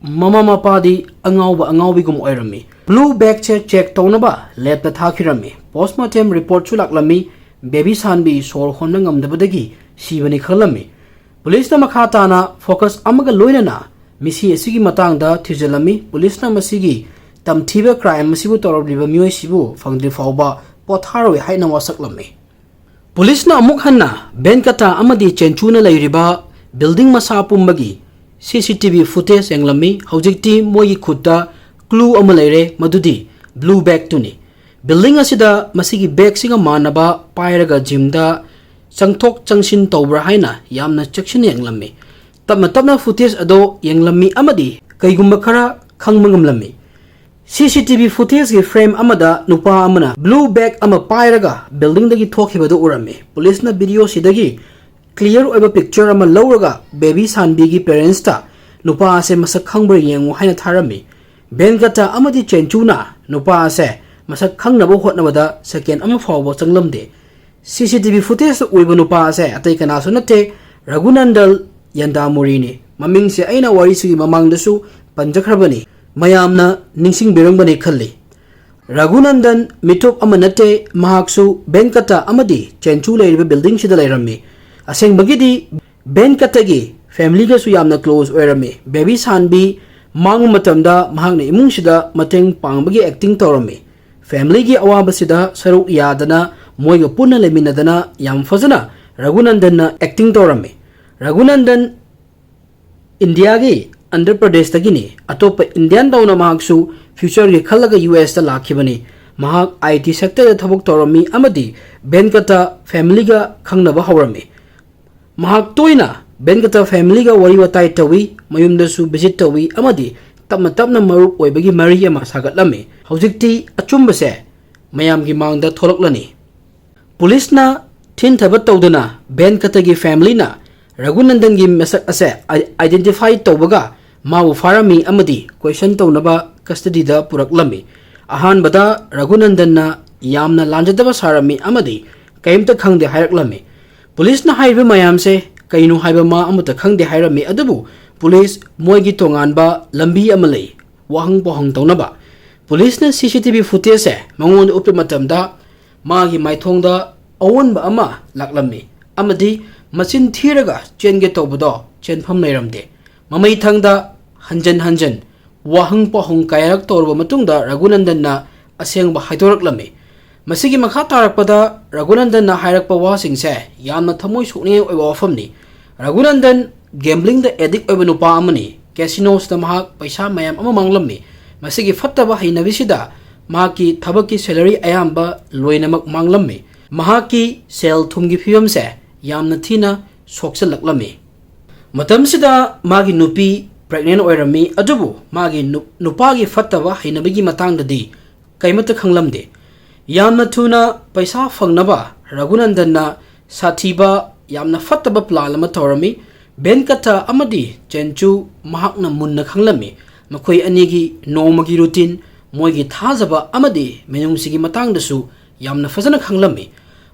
ꯃꯃꯥ ꯃꯄꯥꯗꯤ ꯑꯉꯥꯎꯕ ꯑꯉꯥꯎꯕꯤꯒꯨꯝ ꯑꯣꯏꯔꯝꯃꯤ꯫ Blue bagꯁꯦ check ꯇꯧꯅꯕ labꯇ ꯊꯥꯈꯤꯔꯝꯃꯤ꯫ Postmortem reportꯁꯨ ꯂꯥꯛꯂꯝꯃꯤ꯫ Baby ꯁꯥꯟꯕꯤ ꯁꯣꯔ ꯍꯣꯟꯕ ꯉꯝꯗꯕꯗꯒꯤ ꯁꯤꯕꯅꯤ ꯈꯪꯂꯝꯃꯤ꯫ Policeꯅ ꯃꯈꯥ ꯇꯥꯅ focus ꯑꯃꯒ ꯂꯣꯏꯅꯅ ꯃꯤꯁꯤ ꯑꯁꯤꯒꯤ ꯃꯇꯥꯡꯗ ꯊꯤꯖꯤꯜꯂꯝꯃꯤ꯫ Policeꯅ ꯃꯁꯤꯒꯤ ꯇꯝꯊꯤꯕ crime ꯑꯁꯤꯕꯨ ꯇꯧꯔꯝꯂꯤꯕ ꯃꯤꯑꯣꯏꯁꯤꯕꯨ ꯐꯪꯗ꯭ꯔꯤ ꯐꯥꯎꯕ ꯄꯣꯊꯥꯔꯣꯏ ꯍꯥꯏꯅ ꯋꯥꯁꯛꯂꯝꯃꯤ꯫ Policeꯅ ꯑꯃꯨꯛ ꯍꯟꯅ ꯚꯦꯟꯀꯇꯥ ꯑꯃꯗꯤ ꯆꯦꯟꯆꯨꯅ ꯂꯩꯔꯤꯕ building ꯃꯁꯥ ꯄꯨꯝꯕꯒꯤ C C T V footage ꯌꯦꯡꯂꯝꯃꯤ꯫ ꯍꯧꯖꯤꯛꯇꯤ ꯃꯣꯏꯒꯤ ꯈꯨꯠꯇ clue ꯑꯃ ꯂꯩꯔꯦ, ꯃꯗꯨꯗꯤ blue bagꯇꯨꯅꯤ꯫ Building ꯑꯁꯤꯗ ꯃꯁꯤꯒꯤ bagꯁꯤꯒ ꯃꯥꯟꯅꯕ ꯄꯥꯏꯔꯒ gymꯗ ꯆꯪꯊꯣꯛ ꯆꯪꯁꯤꯟ ꯇꯧꯕ꯭ꯔꯥ ꯍꯥꯏꯅ ꯌꯥꯝꯅ ꯆꯦꯛꯁꯤꯟꯅ ꯌꯦꯡꯂꯝꯃꯤ꯫ ꯇꯞꯅ ꯇꯞꯅ footage ꯑꯗꯣ ꯌꯦꯡꯂꯝꯃꯤ ꯑꯃꯗꯤ ꯀꯩꯒꯨꯝꯕ ꯈꯔ ꯈꯪꯕ ꯉꯝꯂꯝꯃꯤ꯫ CCTV footageꯀꯤ frame ꯑꯃꯗ ꯅꯨꯄꯥ ꯑꯃꯅ blue bag ꯑꯃ ꯄꯥꯏꯔꯒ buildingꯗꯒꯤ ꯊꯣꯛꯈꯤꯕꯗꯨ ꯎꯔꯝꯃꯤ꯫ Policeꯅ videoꯁꯤꯗꯒꯤ clear ꯑꯣꯏꯕ picture ꯑꯃ ꯂꯧꯔꯒ baby ꯁꯥꯟꯕꯤꯒꯤ parentsꯇ ꯅꯨꯄꯥ ꯑꯁꯦ ꯃꯁꯛ ꯈꯪꯕ꯭ꯔꯥ ꯌꯦꯡꯉꯨ ꯍꯥꯏꯅ ꯊꯥꯔꯝꯃꯤ꯫ ꯕꯦꯟꯀꯇ ꯑꯃꯗꯤ ꯆꯦꯟꯆꯨꯅ ꯅꯨꯄꯥ ꯑꯁꯦ ꯃꯁꯛ ꯈꯪꯅꯕ ꯍꯣꯠꯅꯕꯗ second ꯑꯃ ꯐꯥꯎꯕ ꯆꯪꯂꯝꯗꯦ꯫ CCTV footageꯇ ꯎꯔꯤꯕ ꯅꯨꯄꯥ ꯑꯁꯦ ꯑꯇꯩ ꯀꯅꯥꯁꯨ ꯅꯠꯇꯦ, ꯔꯘꯨꯅꯟꯗꯜ ꯌꯟꯗꯥꯃꯨꯔꯤꯅꯤ꯫ ꯃꯃꯤꯡꯁꯦ ꯑꯩꯅ ꯋꯥꯔꯤꯁꯤꯒꯤ ꯃꯃꯥꯡꯗꯁꯨ ꯄꯟꯖꯈ꯭ꯔꯕꯅꯤ, ꯃꯌꯥꯝꯅ ꯅꯤꯡꯁꯤꯡꯕꯤꯔꯝꯒꯅꯤ ꯈꯜꯂꯤ꯫ ꯔꯘꯨꯅꯟꯗꯟ ꯃꯤꯇꯣꯞ ꯑꯃ ꯅꯠꯇꯦ, ꯃꯍꯥꯛꯁꯨ ꯕꯦꯟꯀꯇ ꯑꯃꯗꯤ ꯆꯦꯟꯆꯨ ꯂꯩꯔꯤꯕ buildingꯁꯤꯗ ꯂꯩꯔꯝꯃꯤ꯫ ꯑꯁꯦꯡꯕꯒꯤꯗꯤ ꯕꯦꯟꯀꯇꯒꯤ familyꯒꯁꯨ ꯌꯥꯝꯅ close ꯑꯣꯏꯔꯝꯃꯤ꯫ Baby ꯁꯥꯟꯕꯤ ꯃꯥꯡꯕ ꯃꯇꯝꯗ ꯃꯍꯥꯛꯅ ꯏꯃꯨꯡꯁꯤꯗ ꯃꯇꯦꯡ ꯄꯥꯡꯕꯒꯤ acting ꯇꯧꯔꯝꯃꯤ꯫ Familyꯒꯤ ꯑꯋꯥꯕꯁꯤꯗ ꯁꯔꯨꯛ ꯌꯥꯗꯅ ꯃꯣꯏꯒ ꯄꯨꯟꯅ ꯂꯩꯃꯤꯟꯅꯗꯅ ꯌꯥꯝ ꯐꯖꯅ ꯔꯘꯨꯅꯟꯗꯟꯅ acting ꯇꯧꯔꯝꯃꯤ꯫ ꯔꯘꯨꯅꯟꯗꯟ ꯏꯟꯗꯤꯌꯥꯒꯤ ꯑꯟꯙ꯭ꯔ ꯄ꯭ꯔꯗꯦꯁꯇꯒꯤꯅꯤ꯫ ꯑꯇꯣꯞꯄ Indianꯗꯧꯅ ꯃꯍꯥꯛꯁꯨ futureꯒꯤ ꯈꯜꯂꯒ USꯇ ꯂꯥꯛꯈꯤꯕꯅꯤ꯫ ꯃꯍꯥꯛ IT sectorꯗ ꯊꯕꯛ ꯇꯧꯔꯝꯃꯤ ꯑꯃꯗꯤ ꯕꯦꯟꯀꯇ familyꯒ ꯈꯪꯅꯕ ꯍꯧꯔꯝꯃꯤ꯫ ꯃꯍꯥꯛ ꯇꯣꯏꯅ ꯕꯦꯟꯀꯇ familyꯒ ꯋꯥꯔꯤ ꯋꯥꯇꯥꯏ ꯇꯧꯏ, ꯃꯌꯨꯝꯗꯁꯨ visit ꯇꯧꯏ ꯑꯃꯗꯤ ꯇꯞꯅ ꯇꯞꯅ ꯃꯔꯨꯞ ꯑꯣꯏꯕꯒꯤ ꯃꯔꯤ ꯑꯃ ꯁꯥꯒꯠꯂꯝꯃꯤ꯫ ꯍꯧꯖꯤꯛꯇꯤ ꯑꯆꯨꯝꯕꯁꯦ ꯃꯌꯥꯝꯒꯤ ꯃꯥꯡꯗ ꯊꯣꯛꯂꯛꯂꯅꯤ꯫ Policeꯅ ꯊꯤꯟꯊꯕ ꯇꯧꯗꯅ ꯕꯦꯟꯀꯇꯒꯤ familyꯅ ꯔꯘꯨꯅꯟꯗꯟꯒꯤ ꯃꯁꯛ ꯑꯁꯦ identify ꯇꯧꯕꯒ ꯃꯥꯕꯨ ꯐꯥꯔꯝꯃꯤ ꯑꯃꯗꯤ question ꯇꯧꯅꯕ custodyꯗ ꯄꯨꯔꯛꯂꯝꯃꯤ꯫ ꯑꯍꯥꯟꯕꯗ ꯔꯘꯨꯅꯟꯗꯟꯅ ꯌꯥꯝꯅ ꯂꯥꯟꯖꯗꯕ ꯁꯥꯔꯝꯃꯤ ꯑꯃꯗꯤ ꯀꯔꯤꯝꯇ ꯈꯪꯗꯦ ꯍꯥꯏꯔꯛꯂꯝꯃꯤ꯫ Policeꯅ ꯍꯥꯏꯔꯤꯕ ꯃꯌꯥꯝꯁꯦ ꯀꯩꯅꯣ ꯍꯥꯏꯕ ꯃꯥ ꯑꯃꯠꯇ ꯈꯪꯗꯦ ꯍꯥꯏꯔꯝꯃꯤ, ꯑꯗꯨꯕꯨ police ꯃꯣꯏꯒꯤ ꯇꯣꯉꯥꯟꯕ ꯂꯝꯕꯤ ꯑꯃ ꯂꯩ ꯋꯥꯍꯪ ꯄꯥꯎꯍꯪ ꯇꯧꯅꯕ꯫ Policeꯅ CCTV footageꯁꯦ ꯃꯉꯣꯟꯗ ꯎꯠꯄ ꯃꯇꯝꯗ ꯃꯥꯒꯤ ꯃꯥꯏꯊꯣꯡꯗ ꯑꯑꯣꯟꯕ ꯑꯃ ꯂꯥꯛꯂꯝꯃꯤ ꯑꯃꯗꯤ ꯃꯆꯤꯟ ꯊꯤꯔꯒ ꯆꯦꯟꯒꯦ ꯇꯧꯕꯗꯣ ꯆꯦꯟꯐꯝ ꯂꯩꯔꯝꯗꯦ꯫ ꯃꯃꯩꯊꯪꯗ ꯍꯟꯖꯟ ꯍꯟꯖꯟ ꯋꯥꯍꯪ ꯄꯥꯎꯍꯪ ꯀꯌꯥꯔꯛ ꯇꯧꯔꯕ ꯃꯇꯨꯡꯗ ꯔꯘꯨꯅꯟꯗꯟꯅ ꯑꯁꯦꯡꯕ ꯍꯥꯏꯗꯣꯔꯛꯂꯝꯃꯤ꯫ ꯃꯁꯤꯒꯤ ꯃꯈꯥ ꯇꯥꯔꯛꯄꯗ ꯔꯘꯨꯅꯟꯗꯟꯅ ꯍꯥꯏꯔꯛꯄ ꯋꯥꯁꯤꯡꯁꯦ ꯌꯥꯝꯅ ꯊꯃꯣꯏ ꯁꯣꯛꯅꯤꯡꯉꯥꯏ ꯑꯣꯏꯕ ꯋꯥꯐꯝꯅꯤ꯫ ꯔꯘꯨꯅꯟꯗꯟ gambling addict ꯑꯣꯏꯕ ꯅꯨꯄꯥ ꯑꯃꯅꯤ꯫ Casinosꯇ ꯃꯍꯥꯛ ꯄꯩꯁꯥ ꯃꯌꯥꯝ ꯑꯃ ꯃꯥꯡꯂꯝꯃꯤ꯫ ꯃꯁꯤꯒꯤ ꯐꯠꯇꯕ ꯍꯩꯅꯕꯤꯁꯤꯗ ꯃꯍꯥꯛꯀꯤ ꯊꯕꯛꯀꯤ salary ꯑꯌꯥꯝꯕ ꯂꯣꯏꯅꯃꯛ ꯃꯥꯡꯂꯝꯃꯤ꯫ ꯃꯍꯥꯛꯀꯤ ꯁꯦꯜ ꯊꯨꯝꯒꯤ ꯐꯤꯕꯝꯁꯦ ꯌꯥꯝꯅ ꯊꯤꯅ ꯁꯣꯛꯆꯜꯂꯛꯂꯝꯃꯤ꯫ ꯃꯇꯝꯁꯤꯗ ꯃꯥꯒꯤ ꯅꯨꯄꯤ pregnant ꯑꯣꯏꯔꯝꯃꯤ, ꯑꯗꯨꯕꯨ ꯃꯥꯒꯤ ꯅꯨ-, ꯅꯨꯄꯥꯒꯤ ꯐꯠꯇꯕ ꯍꯩꯅꯕꯤꯒꯤ ꯃꯇꯥꯡꯗꯗꯤ ꯀꯩꯃꯠꯇ ꯈꯪꯂꯝꯗꯦ꯫ ꯌꯥꯝꯅ ꯊꯨꯅ ꯄꯩꯁꯥ ꯐꯪꯅꯕ ꯔꯘꯨꯅꯟꯗꯟꯅ ꯁꯥꯊꯤꯕ, ꯌꯥꯝꯅ ꯐꯠꯇꯕ plan ꯑꯃ ꯇꯧꯔꯝꯃꯤ꯫ ꯚꯦꯟꯀꯇ ꯑꯃꯗꯤ ꯆꯦꯟꯆꯨ ꯃꯍꯥꯛꯅ ꯃꯨꯟꯅ ꯈꯪꯂꯝꯃꯤ꯫ ꯃꯈꯣꯏ ꯑꯅꯤꯒꯤ ꯅꯣꯡꯃꯒꯤ routine, ꯃꯣꯏꯒꯤ ꯊꯥꯖꯕ ꯑꯃꯗꯤ ꯃꯤꯅꯨꯡꯁꯤꯒꯤ ꯃꯇꯥꯡꯗꯁꯨ ꯌꯥꯝꯅ ꯐꯖꯅ ꯈꯪꯂꯝꯃꯤ꯫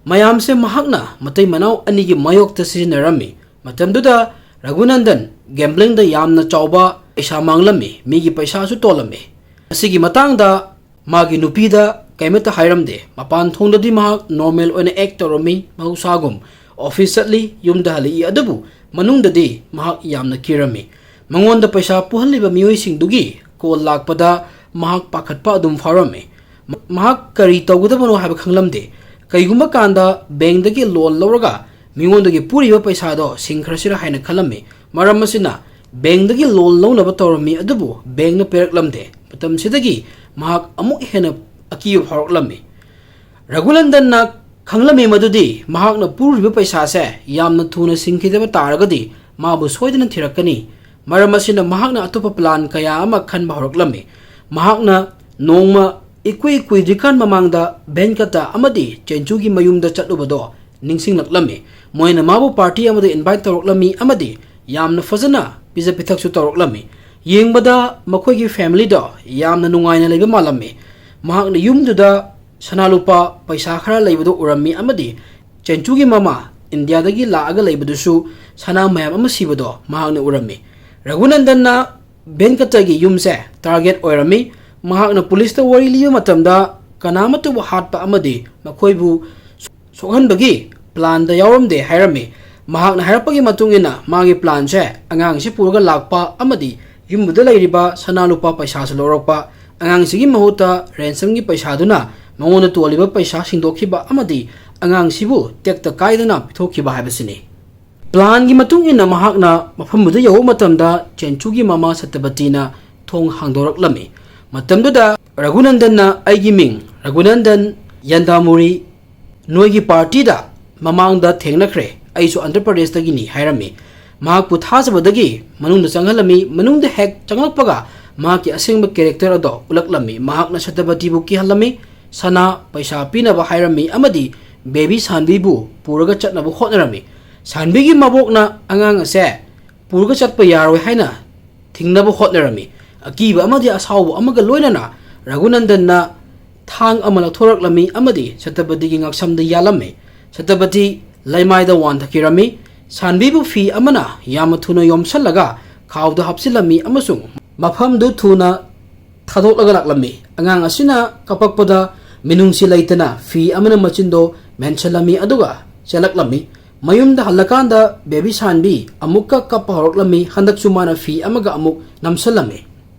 ꯃꯌꯥꯝꯁꯦ ꯃꯍꯥꯛꯅ ꯃꯇꯩ ꯃꯅꯥꯎ ꯑꯅꯤꯒꯤ ꯃꯥꯌꯣꯛꯇ ꯁꯤꯖꯤꯟꯅꯔꯝꯃꯤ꯫ ꯃꯇꯝꯗꯨꯗ ꯔꯘꯨꯅꯟꯗꯟ gamblingꯗ ꯌꯥꯝꯅ ꯆꯥꯎꯕ ꯄꯩꯁꯥ ꯃꯥꯡꯂꯝꯃꯤ, ꯃꯤꯒꯤ ꯄꯩꯁꯥꯁꯨ ꯇꯣꯜꯂꯝꯃꯤ꯫ ꯑꯁꯤꯒꯤ ꯃꯇꯥꯡꯗ ꯃꯥꯒꯤ ꯅꯨꯄꯤꯗ ꯀꯩꯃꯠꯇ ꯍꯥꯏꯔꯝꯗꯦ꯫ ꯃꯄꯥꯟ ꯊꯣꯡꯗꯗꯤ ꯃꯍꯥꯛ normal ꯑꯣꯏꯅ act ꯇꯧꯔꯝꯃꯤ, ꯃꯍꯧꯁꯥꯒꯨꯝ office ꯆꯠꯂꯤ, ꯌꯨꯝꯗ ꯍꯜꯂꯛꯏ, ꯑꯗꯨꯕꯨ ꯃꯅꯨꯡꯗꯗꯤ ꯃꯍꯥꯛ ꯌꯥꯝꯅ ꯀꯤꯔꯝꯃꯤ꯫ ꯃꯉꯣꯟꯗ ꯄꯩꯁꯥ ꯄꯨꯍꯜꯂꯤꯕ ꯃꯤꯑꯣꯏꯁꯤꯡꯗꯨꯒꯤ call ꯂꯥꯛꯄꯗ ꯃꯍꯥꯛ ꯄꯥꯈꯠꯄ ꯑꯗꯨꯝ ꯐꯥꯎꯔꯝꯃꯤ꯫ ꯃ-, ꯃꯍꯥꯛ ꯀꯔꯤ ꯇꯧꯒꯗꯕꯅꯣ ꯍꯥꯏꯕ ꯈꯪꯂꯝꯗꯦ꯫ ꯀꯩꯒꯨꯝꯕ ꯀꯥꯟꯗ bankꯗꯒꯤ loan ꯂꯧꯔꯒ ꯃꯤꯉꯣꯟꯗꯒꯤ ꯄꯨꯔꯤꯕ ꯄꯩꯁꯥꯗꯣ ꯁꯤꯡꯈ꯭ꯔꯁꯤꯔ ꯍꯥꯏꯅ ꯈꯜꯂꯝꯃꯤ꯫ ꯃꯔꯝ ꯑꯁꯤꯅ bankꯗꯒꯤ loan ꯂꯧꯅꯕ ꯇꯧꯔꯝꯃꯤ, ꯑꯗꯨꯕꯨ bankꯅ ꯄꯤꯔꯛꯂꯝꯗꯦ꯫ ꯃꯇꯝꯁꯤꯗꯒꯤ ꯃꯍꯥꯛ ꯑꯃꯨꯛ ꯍꯦꯟꯅ ꯑꯀꯤꯕ ꯐꯥꯎꯔꯛꯂꯝꯃꯤ꯫ ꯔꯘꯨꯅꯟꯗꯟꯅ ꯈꯪꯂꯝꯃꯤ ꯃꯗꯨꯗꯤ ꯃꯍꯥꯛꯅ ꯄꯨꯔꯤꯕ ꯄꯩꯁꯥꯁꯦ ꯌꯥꯝꯅ ꯊꯨꯅ ꯁꯤꯡꯈꯤꯗꯕ ꯇꯥꯔꯒꯗꯤ ꯃꯥꯕꯨ ꯁꯣꯏꯗꯅ ꯊꯤꯔꯛꯀꯅꯤ꯫ ꯃꯔꯝ ꯑꯁꯤꯅ ꯃꯍꯥꯛꯅ ꯑꯇꯣꯞꯄ plan ꯀꯌꯥ ꯑꯃ ꯈꯟꯕ ꯍꯧꯔꯛꯂꯝꯃꯤ꯫ ꯃꯍꯥꯛꯅ ꯅꯣꯡꯃ ꯏꯀꯨꯏ ꯀꯨꯏꯗ꯭ꯔꯤꯀꯥꯟ ꯃꯃꯥꯡꯗ ꯚꯦꯟꯀꯇ ꯑꯃꯗꯤ ꯆꯦꯟꯆꯨꯒꯤ ꯃꯌꯨꯝꯗ ꯆꯠꯂꯨꯕꯗꯣ ꯅꯤꯡꯁꯤꯡꯂꯛꯂꯝꯃꯤ꯫ ꯃꯣꯏꯅ ꯃꯥꯕꯨ party ꯑꯃꯗ invite ꯇꯧꯔꯛꯂꯝꯃꯤ ꯑꯃꯗꯤ ꯌꯥꯝꯅ ꯐꯖꯅ ꯄꯤꯖ ꯄꯤꯊꯛꯁꯨ ꯇꯧꯔꯛꯂꯝꯃꯤ꯫ ꯌꯦꯡꯕꯗ ꯃꯈꯣꯏꯒꯤ familyꯗꯣ ꯌꯥꯝꯅ ꯅꯨꯡꯉꯥꯏꯅ ꯂꯩꯕ ꯃꯥꯜꯂꯝꯃꯤ꯫ ꯃꯍꯥꯛꯅ ꯌꯨꯝꯗꯨꯗ ꯁꯅꯥ ꯂꯨꯄꯥ ꯄꯩꯁꯥ ꯈꯔ ꯂꯩꯕꯗꯨ ꯎꯔꯝꯃꯤ ꯑꯃꯗꯤ ꯆꯦꯟꯆꯨꯒꯤ ꯃꯃꯥ ꯏꯟꯗꯤꯌꯥꯗꯒꯤ ꯂꯥꯛꯑꯒ ꯂꯩꯕꯗꯨꯁꯨ ꯁꯅꯥ ꯃꯌꯥꯝ ꯑꯃ ꯁꯤꯕꯗꯣ ꯃꯍꯥꯛꯅ ꯎꯔꯝꯃꯤ꯫ ꯔꯘꯨꯅꯟꯗꯟꯅ ꯚꯦꯟꯀꯇꯒꯤ ꯌꯨꯝꯁꯦ target ꯑꯣꯏꯔꯝꯃꯤ꯫ ꯃꯍꯥꯛꯅ ꯄꯨꯂꯤꯁꯇ ꯋꯥꯔꯤ ꯂꯤꯕ ꯃꯇꯝꯗ ꯀꯅꯥꯃꯠꯇꯕꯨ ꯍꯥꯠꯄ ꯑꯃꯗꯤ ꯃꯈꯣꯏꯕꯨ ꯁꯣꯛꯍꯟꯕꯒꯤ planꯗ ꯌꯥꯎꯔꯝꯗꯦ ꯍꯥꯏꯔꯝꯃꯤ꯫ ꯃꯍꯥꯛꯅ ꯍꯥꯏꯔꯛꯄꯒꯤ ꯃꯇꯨꯡ ꯏꯟꯅ ꯃꯥꯒꯤ planꯁꯦ ꯑꯉꯥꯡꯁꯤ ꯄꯨꯔꯒ ꯂꯥꯛꯄ ꯑꯃꯗꯤ ꯌꯨꯝꯗꯨꯗ ꯂꯩꯔꯤꯕ ꯁꯅꯥ ꯂꯨꯄꯥ ꯄꯩꯁꯥꯁꯨ ꯂꯧꯔꯛꯄ, ꯑꯉꯥꯡꯁꯤꯒꯤ ꯃꯍꯨꯠꯇ ransomꯒꯤ ꯄꯩꯁꯥꯗꯨꯅ ꯃꯉꯣꯟꯗ ꯇꯣꯜꯂꯤꯕ ꯄꯩꯁꯥ ꯁꯤꯡꯗꯣꯛꯈꯤꯕ ꯑꯃꯗꯤ ꯑꯉꯥꯡꯁꯤꯕꯨ ꯇꯦꯛꯇ ꯀꯥꯏꯗꯅ ꯄꯤꯊꯣꯛꯈꯤꯕ ꯍꯥꯏꯕꯁꯤꯅꯤ꯫ Planꯒꯤ ꯃꯇꯨꯡ ꯏꯟꯅ ꯃꯍꯥꯛꯅ ꯃꯐꯝꯗꯨꯗ ꯌꯧꯕ ꯃꯇꯝꯗ ꯆꯦꯟꯆꯨꯒꯤ ꯃꯃꯥ ꯁꯇꯄꯇꯤꯅ ꯊꯣꯡ ꯍꯥꯡꯗꯣꯔꯛꯂꯝꯃꯤ꯫ ꯃꯇꯝꯗꯨꯗ ꯔꯘꯨꯅꯟꯗꯟꯅ "ꯑꯩꯒꯤ ꯃꯤꯡ ꯔꯘꯨꯅꯟꯗꯟ ꯌꯟꯗꯥꯃꯨꯔꯤ "ꯅꯣꯏꯒꯤ ꯄꯥꯔꯇꯤꯗ ꯃꯃꯥꯡꯗ ꯊꯦꯡꯅꯈ꯭ꯔꯦ, ꯑꯩꯁꯨ ꯑꯟꯙ꯭ꯔ ꯄ꯭ꯔꯗꯦꯁꯇꯒꯤꯅꯤ" ꯍꯥꯏꯔꯝꯃꯤ꯫ ꯃꯍꯥꯛꯄꯨ ꯊꯥꯖꯕꯗꯒꯤ ꯃꯅꯨꯡꯗ ꯆꯪꯍꯜꯂꯝꯃꯤ꯫ ꯃꯅꯨꯡꯗ ꯍꯦꯛ ꯆꯪꯂꯛꯄꯒ ꯃꯍꯥꯛꯀꯤ ꯑꯁꯦꯡꯕ ꯀꯦꯔꯦꯛꯇꯔ ꯑꯗꯣ ꯎꯠꯂꯛꯂꯝꯃꯤ꯫ ꯃꯍꯥꯛꯅ ꯁꯇꯄꯇꯤꯕꯨ ꯀꯤꯍꯜꯂꯝꯃꯤ, ꯁꯅꯥ, ꯄꯩꯁꯥ ꯄꯤꯅꯕ ꯍꯥꯏꯔꯝꯃꯤ ꯑꯃꯗꯤ ꯕꯦꯕꯤ ꯁꯥꯟꯕꯤꯕꯨ ꯄꯨꯔꯒ ꯆꯠꯅꯕ ꯍꯣꯠꯅꯔꯝꯃꯤ꯫ ꯁꯥꯟꯕꯤꯒꯤ ꯃꯕꯣꯛꯅ ꯑꯉꯥꯡ ꯑꯁꯦ ꯄꯨꯔꯒ ꯆꯠꯄ ꯌꯥꯔꯣꯏ ꯍꯥꯏꯅ ꯊꯤꯡꯅꯕ ꯍꯣꯠꯅꯔꯝꯃꯤ꯫ ꯑꯀꯤꯕ ꯑꯃꯗꯤ ꯑꯁꯥꯎꯕ ꯑꯃꯒ ꯂꯣꯏꯅꯅ ꯔꯘꯨꯅꯟꯗꯟꯅ ꯊꯥꯡ ꯑꯃ ꯂꯧꯊꯣꯔꯛꯂꯝꯃꯤ ꯑꯃꯗꯤ ꯁꯇꯄꯇꯤꯒꯤ ꯉꯛꯁꯝꯗ ꯌꯥꯜꯂꯝꯃꯤ꯫ ꯁꯇꯄꯇꯤ ꯂꯩꯃꯥꯏꯗ ꯋꯥꯟꯊꯈꯤꯔꯝꯃꯤ꯫ ꯁꯥꯟꯕꯤꯕꯨ ꯐꯤ ꯑꯃꯅ ꯌꯥꯝꯅ ꯊꯨꯅ ꯌꯣꯝꯁꯜꯂꯒ ꯈꯥꯎꯗ ꯍꯥꯞꯆꯤꯜꯂꯝꯃꯤ ꯑꯃꯁꯨꯡ ꯃꯐꯝꯗꯨ ꯊꯨꯅ ꯊꯥꯗꯣꯛꯂꯒ ꯂꯥꯛꯂꯝꯃꯤ꯫ ꯑꯉꯥꯡ ꯑꯁꯤꯅ ꯀꯞꯄꯛꯄꯗ ꯃꯤꯅꯨꯡꯁꯤ ꯂꯩꯇꯅ ꯐꯤ ꯑꯃꯅ ꯃꯆꯤꯟꯗꯣ ꯃꯦꯟꯁꯤꯜꯂꯝꯃꯤ ꯑꯗꯨꯒ ꯆꯦꯜꯂꯛꯂꯝꯃꯤ꯫ ꯃꯌꯨꯝꯗ ꯍꯜꯂꯀꯥꯟꯗ ꯕꯦꯕꯤ ꯁꯥꯟꯕꯤ ꯑꯃꯨꯛꯀ ꯀꯞꯄ ꯍꯧꯔꯛꯂꯝꯃꯤ꯫ ꯍꯟꯗꯛꯁꯨ ꯃꯥꯅ ꯐꯤ ꯑꯃꯒ ꯑꯃꯨꯛ ꯅꯝꯁꯤꯜꯂꯝꯃꯤ꯫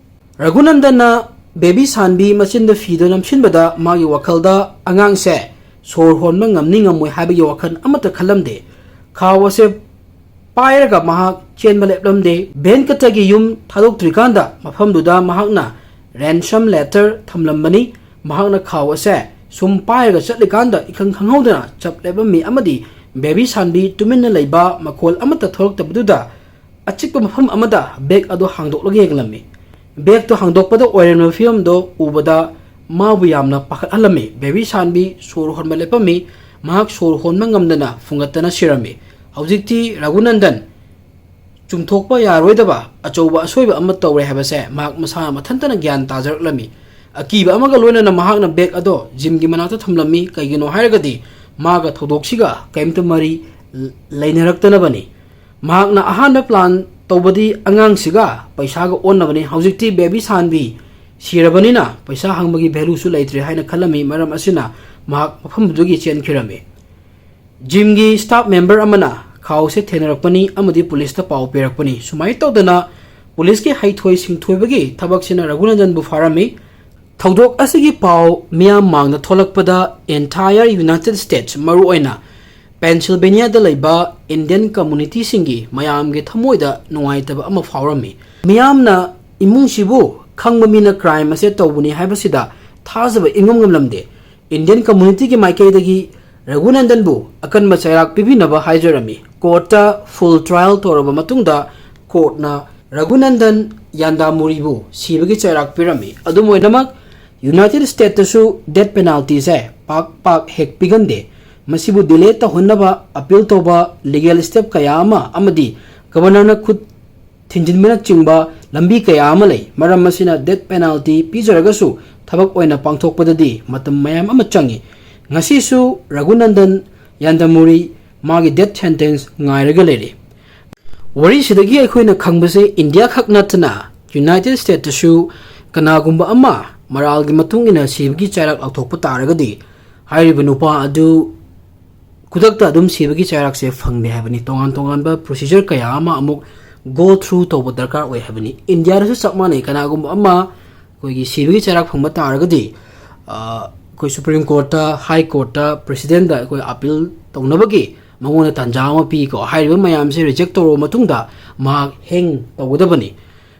ꯔꯘꯨꯅꯟꯗꯟꯅ ꯕꯦꯕꯤ ꯁꯥꯟꯕꯤ ꯃꯆꯤꯟꯗ ꯐꯤꯗꯨ ꯅꯝꯁꯤꯟꯕꯗ ꯃꯥꯒꯤ ꯋꯥꯈꯜꯗ ꯑꯉꯥꯡꯁꯦ ꯁꯣꯔ ꯍꯣꯟꯕ ꯉꯝꯅꯤ ꯉꯝꯃꯣꯏ ꯍꯥꯏꯕꯒꯤ ꯋꯥꯈꯜ ꯑꯃꯠꯇ ꯈꯜꯂꯝꯗꯦ꯫ ꯈꯥꯎ ꯑꯁꯦ ꯄꯥꯏꯔꯒ ꯃꯍꯥꯛ ꯆꯦꯟꯕ ꯂꯦꯞꯂꯝꯗꯦ꯫ ꯚꯦꯟꯀꯇꯒꯤ ꯌꯨꯝ ꯊꯥꯗꯣꯛꯇ꯭ꯔꯤꯀꯥꯟꯗ ꯃꯐꯝꯗꯨꯗ ꯃꯍꯥꯛꯅ ꯔꯦꯟꯁꯝ ꯂꯦꯇꯔ ꯊꯝꯂꯝꯕꯅꯤ꯫ ꯃꯍꯥꯛꯅ ꯈꯥꯎ ꯑꯁꯦ ꯁꯨꯝ ꯄꯥꯏꯔꯒ ꯆꯠꯂꯤꯀꯥꯟꯗ ꯏꯈꯪ ꯈꯪꯍꯧꯗꯅ ꯆꯞ ꯂꯦꯞꯂꯝꯃꯤ ꯑꯃꯗꯤ ꯕꯦꯕꯤ ꯁꯥꯟꯕꯤ ꯇꯨꯃꯤꯟꯅ ꯂꯩꯕ, ꯃꯈꯣꯜ ꯑꯃꯠꯇ ꯊꯣꯛꯂꯛꯇꯕꯗꯨꯗ ꯑꯆꯤꯛꯄ ꯃꯐꯝ ꯑꯃꯗ ꯕꯦꯒ ꯑꯗꯨ ꯍꯥꯡꯗꯣꯛꯂꯒ ꯌꯦꯡꯂꯝꯃꯤ꯫ ꯕꯦꯒꯇꯨ ꯍꯥꯡꯗꯣꯛꯄꯗ ꯑꯣꯏꯔꯝꯂꯤꯕ ꯐꯤꯕꯝꯗꯣ ꯎꯕꯗ ꯃꯥꯕꯨ ꯌꯥꯝꯅ ꯄꯥꯈꯠꯍꯜꯂꯝꯃꯤ꯫ ꯕꯦꯕꯤ ꯁꯥꯟꯕꯤ ꯁꯣꯔ ꯍꯣꯟꯕ ꯂꯦꯞꯄꯝꯃꯤ꯫ ꯃꯍꯥꯛ ꯁꯣꯔ ꯍꯣꯟꯕ ꯉꯝꯗꯅ ꯐꯨꯡꯒꯠꯇꯅ ꯁꯤꯔꯝꯃꯤ꯫ ꯍꯧꯖꯤꯛꯇꯤ ꯔꯘꯨꯅꯟꯗꯟ ꯆꯨꯝꯊꯣꯛꯄ ꯌꯥꯔꯣꯏꯗꯕ ꯑꯆꯧꯕ ꯑꯁꯣꯏꯕ ꯑꯃ ꯇꯧꯔꯦ ꯍꯥꯏꯕꯁꯦ ꯃꯍꯥꯛ ꯃꯁꯥ ꯃꯊꯟꯇꯅ ꯒ꯭ꯌꯥꯟ ꯇꯥꯖꯔꯛꯂꯝꯃꯤ꯫ ꯑꯀꯤꯕ ꯑꯃꯒ ꯂꯣꯏꯅꯅ ꯃꯍꯥꯛꯅ ꯕꯦꯒ ꯑꯗꯣ ꯖꯤꯝꯒꯤ ꯃꯅꯥꯛꯇ ꯊꯝꯂꯝꯃꯤ꯫ ꯀꯩꯒꯤꯅꯣ ꯍꯥꯏꯔꯒꯗꯤ ꯃꯥꯒ ꯊꯧꯗꯣꯛꯁꯤꯒ ꯀꯔꯤꯝꯇ ꯃꯔꯤ ꯂꯩꯅꯔꯛꯇꯅꯕꯅꯤ꯫ ꯃꯍꯥꯛꯅ ꯑꯍꯥꯟꯕ ꯄ꯭ꯂꯥꯟ ꯇꯧꯕꯗꯤ ꯑꯉꯥꯡꯁꯤꯒ ꯄꯩꯁꯥꯒ ꯑꯣꯟꯅꯕꯅꯤ꯫ ꯍꯧꯖꯤꯛꯇꯤ ꯕꯦꯕꯤ ꯁꯥꯟꯕꯤ ꯁꯤꯔꯕꯅꯤꯅ ꯄꯩꯁꯥ ꯍꯪꯕꯒꯤ ꯚꯦꯂꯨꯁꯨ ꯂꯩꯇ꯭ꯔꯦ ꯍꯥꯏꯅ ꯈꯜꯂꯝꯃꯤ꯫ ꯃꯔꯝ ꯑꯁꯤꯅ ꯃꯍꯥꯛ ꯃꯐꯝꯗꯨꯗꯒꯤ ꯆꯦꯟꯈꯤꯔꯝꯃꯤ꯫ ꯖꯤꯝꯒꯤ ꯁ꯭ꯇꯥꯐ ꯃꯦꯝꯕꯔ ꯑꯃꯅ ꯈꯥꯎꯁꯦ ꯊꯦꯡꯅꯔꯛꯄꯅꯤ ꯑꯃꯗꯤ ꯄꯨꯂꯤꯁꯇ ꯄꯥꯎ ꯄꯤꯔꯛꯄꯅꯤ꯫ ꯁꯨꯃꯥꯏꯅ ꯇꯧꯗꯅ ꯄꯨꯂꯤꯁꯀꯤ ꯍꯩꯊꯣꯏ ꯁꯤꯡꯊꯣꯏꯕꯒꯤ ꯊꯕꯛꯁꯤꯅ ꯔꯘꯨꯅꯟꯗꯟꯕꯨ ꯐꯥꯔꯝꯃꯤ꯫ ꯊꯧꯗꯣꯛ ꯑꯁꯤꯒꯤ ꯄꯥꯎ ꯃꯤꯌꯥꯝ ꯃꯥꯡꯗ ꯊꯣꯛꯂꯛꯄꯗ entire United States, ꯃꯔꯨꯑꯣꯏꯅ ꯄꯦꯟꯁꯤꯜꯚꯦꯅꯤꯌꯥꯗ ꯂꯩꯕ ꯏꯟꯗꯤꯌꯟ ꯀꯝꯃꯨꯅꯤꯇꯤꯁꯤꯡꯒꯤ ꯃꯌꯥꯝꯒꯤ ꯊꯃꯣꯏꯗ ꯅꯨꯡꯉꯥꯏꯇꯕ ꯑꯃ ꯐꯥꯎꯔꯝꯃꯤ꯫ ꯃꯤꯌꯥꯝꯅ ꯏꯃꯨꯡꯁꯤꯕꯨ ꯈꯪꯕ ꯃꯤꯅ ꯀ꯭ꯔꯥꯏꯝ ꯑꯁꯦ ꯇꯧꯕꯅꯤ ꯍꯥꯏꯕꯁꯤꯗ ꯊꯥꯖꯕ ꯏꯉꯝ ꯉꯝꯂꯝꯗꯦ꯫ ꯏꯟꯗꯤꯌꯟ ꯀꯝꯃꯨꯅꯤꯇꯤꯒꯤ ꯃꯥꯏꯀꯩꯗꯒꯤ ꯔꯘꯨꯅꯟꯗꯟꯕꯨ ꯑꯀꯟꯕ ꯆꯩꯔꯥꯛ ꯄꯤꯕꯤꯅꯕ ꯍꯥꯏꯖꯔꯝꯃꯤ꯫ ꯀꯣꯔꯠꯇ ꯐꯨꯜ ꯇ꯭ꯔꯥꯏꯜ ꯇꯧꯔꯕ ꯃꯇꯨꯡꯗ ꯀꯣꯔꯠꯅ ꯔꯘꯨꯅꯟꯗꯟ ꯌꯥꯟꯗꯥꯃꯨꯔꯤꯕꯨ ꯁꯤꯕꯒꯤ ꯆꯩꯔꯥꯛ ꯄꯤꯔꯝꯃꯤ꯫ ꯑꯗꯨꯝ ꯑꯣꯏꯅꯃꯛ, ꯌꯨꯅꯥꯏꯇꯦꯗ ꯁ꯭ꯇꯦꯠꯇꯁꯨ ꯗꯦꯠ ꯄꯦꯅꯥꯜꯇꯤꯁꯦ ꯄꯥꯛ ꯄꯥꯛ ꯍꯦꯛ ꯄꯤꯒꯟꯗꯦ꯫ ꯃꯁꯤꯕꯨ ꯗꯤꯂꯦ ꯇꯧꯍꯟꯅꯕ ꯑꯄꯤꯜ ꯇꯧꯕ ꯂꯤꯒꯦꯜ ꯁ꯭ꯇꯦꯞ ꯀꯌꯥ ꯑꯃ ꯑꯃꯗꯤ ꯒꯕꯔꯅꯔꯅ ꯈꯨꯠ ꯊꯤꯟꯖꯤꯟꯕꯅꯆꯤꯡꯕ ꯂꯝꯕꯤ ꯀꯌꯥ ꯑꯃ ꯂꯩ꯫ ꯃꯔꯝ ꯑꯁꯤꯅ, ꯗꯦꯠ ꯄꯦꯅꯥꯜꯇꯤ ꯄꯤꯖꯔꯒꯁꯨ ꯊꯕꯛ ꯑꯣꯏꯅ ꯄꯥꯡꯊꯣꯛꯄꯗꯗꯤ ꯃꯇꯝ ꯃꯌꯥꯝ ꯑꯃ ꯆꯪꯏ꯫ ꯉꯁꯤꯁꯨ ꯔꯘꯨꯅꯟꯗꯟ ꯌꯥꯟꯗꯃꯨꯔꯤ ꯃꯥꯒꯤ ꯗꯦꯠ ꯁꯦꯟꯇꯦꯟꯁ ꯉꯥꯏꯔꯒ ꯂꯩꯔꯤ꯫ ꯋꯥꯔꯤꯁꯤꯗꯒꯤ ꯑꯩꯈꯣꯏꯅ ꯈꯪꯕꯁꯦ, ꯏꯟꯗꯤꯌꯥ ꯈꯛ ꯅꯠꯇꯅ ꯌꯨꯅꯥꯏꯇꯦꯗ ꯁ꯭ꯇꯦꯠꯇꯁꯨ ꯀꯅꯥꯒꯨꯝꯕ ꯑꯃ ꯃꯔꯥꯜꯒꯤ ꯃꯇꯨꯡ ꯏꯟꯅ ꯁꯤꯕꯒꯤ ꯆꯩꯔꯥꯛ ꯂꯥꯎꯊꯣꯛꯄ ꯇꯥꯔꯒꯗꯤ, ꯍꯥꯏꯔꯤꯕ ꯅꯨꯄꯥ ꯑꯗꯨ ꯈꯨꯗꯛꯇ ꯑꯗꯨꯝ ꯁꯤꯕꯒꯤ ꯆꯩꯔꯥꯛꯁꯦ ꯐꯪꯗꯦ ꯍꯥꯏꯕꯅꯤ꯫ ꯇꯣꯉꯥꯟ ꯇꯣꯉꯥꯟꯕ ꯄ꯭ꯔꯣꯁꯤꯖꯔ ꯀꯌꯥ ꯑꯃ ꯑꯃꯨꯛ ꯒꯣ ꯊ꯭ꯔꯨ ꯇꯧꯕ ꯗꯔꯀꯥꯔ ꯑꯣꯏ ꯍꯥꯏꯕꯅꯤ꯫ ꯏꯟꯗꯤꯌꯥꯗꯁꯨ ꯆꯞ ꯃꯥꯟꯅꯩ꯫ ꯀꯅꯥꯒꯨꯝꯕ ꯑꯃ ꯑꯩꯈꯣꯏꯒꯤ ꯁꯤꯕꯒꯤ ꯆꯩꯔꯥꯛ ꯐꯪꯕ ꯇꯥꯔꯒꯗꯤ, ꯑ, ꯑꯩꯈꯣꯏ ꯁꯨꯄ꯭ꯔꯤꯝ ꯀꯣꯔꯠꯇ, ꯍꯥꯏ ꯀꯣꯔꯠꯇ, ꯄ꯭ꯔꯦꯁꯤꯗꯦꯟꯗ ꯑꯩꯈꯣꯏ ꯑꯄꯤꯜ ꯇꯧꯅꯕꯒꯤ ꯃꯉꯣꯟꯗ ꯇꯥꯟꯖꯥ ꯑꯃ ꯄꯤꯀꯣ꯫ ꯍꯥꯏꯔꯤꯕ ꯃꯌꯥꯝꯁꯦ ꯔꯤꯖꯦꯛ ꯇꯧꯔꯕ ꯃꯇꯨꯡꯗ ꯃꯍꯥꯛ ꯍꯦꯡ ꯇꯧꯒꯗꯕꯅꯤ꯫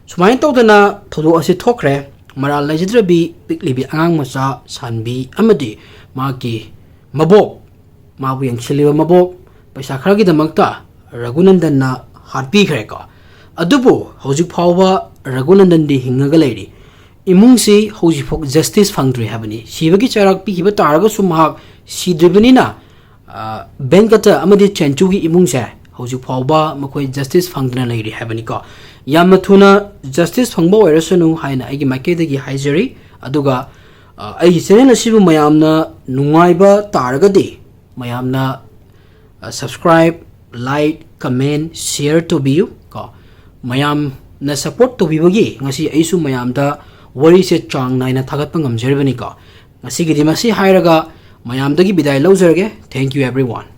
ꯁꯨꯃꯥꯏꯅ ꯇꯧꯗꯅ ꯊꯧꯗꯣꯛ ꯑꯁꯤ ꯊꯣꯛꯈ꯭ꯔꯦ꯫ ꯃꯔꯥꯜ ꯂꯩꯖꯗ꯭ꯔꯕꯤ ꯄꯤꯛꯂꯤꯕꯤ ꯑꯉꯥꯡ ꯃꯆꯥ ꯁꯥꯟꯕꯤ ꯑꯃꯗꯤ ꯃꯍꯥꯛꯀꯤ ꯃꯕꯣꯛ, ꯃꯥꯕꯨ ꯌꯦꯡꯁꯤꯜꯂꯤꯕ ꯃꯕꯣꯛ, ꯄꯩꯁꯥ ꯈꯔꯒꯤꯗꯃꯛꯇ ꯔꯘꯨꯅꯟꯗꯟꯅ ꯍꯥꯠꯄꯤꯈ꯭ꯔꯦꯀꯣ꯫ ꯑꯗꯨꯕꯨ ꯍꯧꯖꯤꯛ ꯐꯥꯎꯕ ꯔꯘꯨꯅꯟꯗꯟꯗꯤ ꯍꯤꯡꯉꯒ ꯂꯩꯔꯤ꯫ ꯏꯃꯨꯡꯁꯤ ꯍꯧꯖꯤꯛꯐꯥꯎ ꯖꯁꯇꯤꯁ ꯐꯪꯗ꯭ꯔꯤ ꯍꯥꯏꯕꯅꯤ꯫ ꯁꯤꯕꯒꯤ ꯆꯩꯔꯥꯛ ꯄꯤꯈꯤꯕ ꯇꯥꯔꯒꯁꯨ ꯃꯍꯥꯛ ꯁꯤꯗ꯭ꯔꯤꯕꯅꯤꯅ, ꯑ, ꯕꯦꯟꯀꯇ ꯑꯃꯗꯤ ꯆꯦꯟꯆꯨꯒꯤ ꯏꯃꯨꯡꯁꯦ ꯍꯧꯖꯤꯛ ꯐꯥꯎꯕ ꯃꯈꯣꯏ ꯖꯁꯇꯤꯁ ꯐꯪꯗꯅ ꯂꯩꯔꯤ ꯍꯥꯏꯕꯅꯤꯀꯣ꯫ ꯌꯥꯝꯅ ꯊꯨꯅ ꯖꯁꯇꯤꯁ ꯐꯪꯕ ꯑꯣꯏꯔꯁꯅꯨ ꯍꯥꯏꯅ ꯑꯩꯒꯤ ꯃꯥꯏꯀꯩꯗꯒꯤ ꯍꯥꯏꯖꯔꯤ꯫ ꯑꯗꯨꯒ, ꯑ, ꯑꯩꯒꯤ ꯆꯦꯅꯦꯜ ꯑꯁꯤꯕꯨ ꯃꯌꯥꯝꯅ ꯅꯨꯡꯉꯥꯏꯕ ꯇꯥꯔꯒꯗꯤ, ꯃꯌꯥꯝꯅ, ꯑ, subscribe, like, comment, share ꯇꯧꯕꯤꯌꯨ ꯀꯣ꯫ ꯃꯌꯥꯝꯅ ꯁꯞꯄꯣꯔꯠ ꯇꯧꯕꯤꯕꯒꯤ ꯉꯁꯤ ꯑꯩꯁꯨ ꯃꯌꯥꯝꯗ ꯋꯥꯔꯤꯁꯦ ꯆꯥꯡ ꯅꯥꯏꯅ ꯊꯥꯒꯠꯄ ꯉꯝꯖꯔꯤꯕꯅꯤꯀꯣ꯫ ꯉꯁꯤꯒꯤꯗꯤ ꯃꯁꯤ ꯍꯥꯏꯔꯒ ꯃꯌꯥꯝꯗꯒꯤ ꯕꯤꯗꯥꯏ ꯂꯧꯖꯔꯒꯦ꯫ Thank you everyone.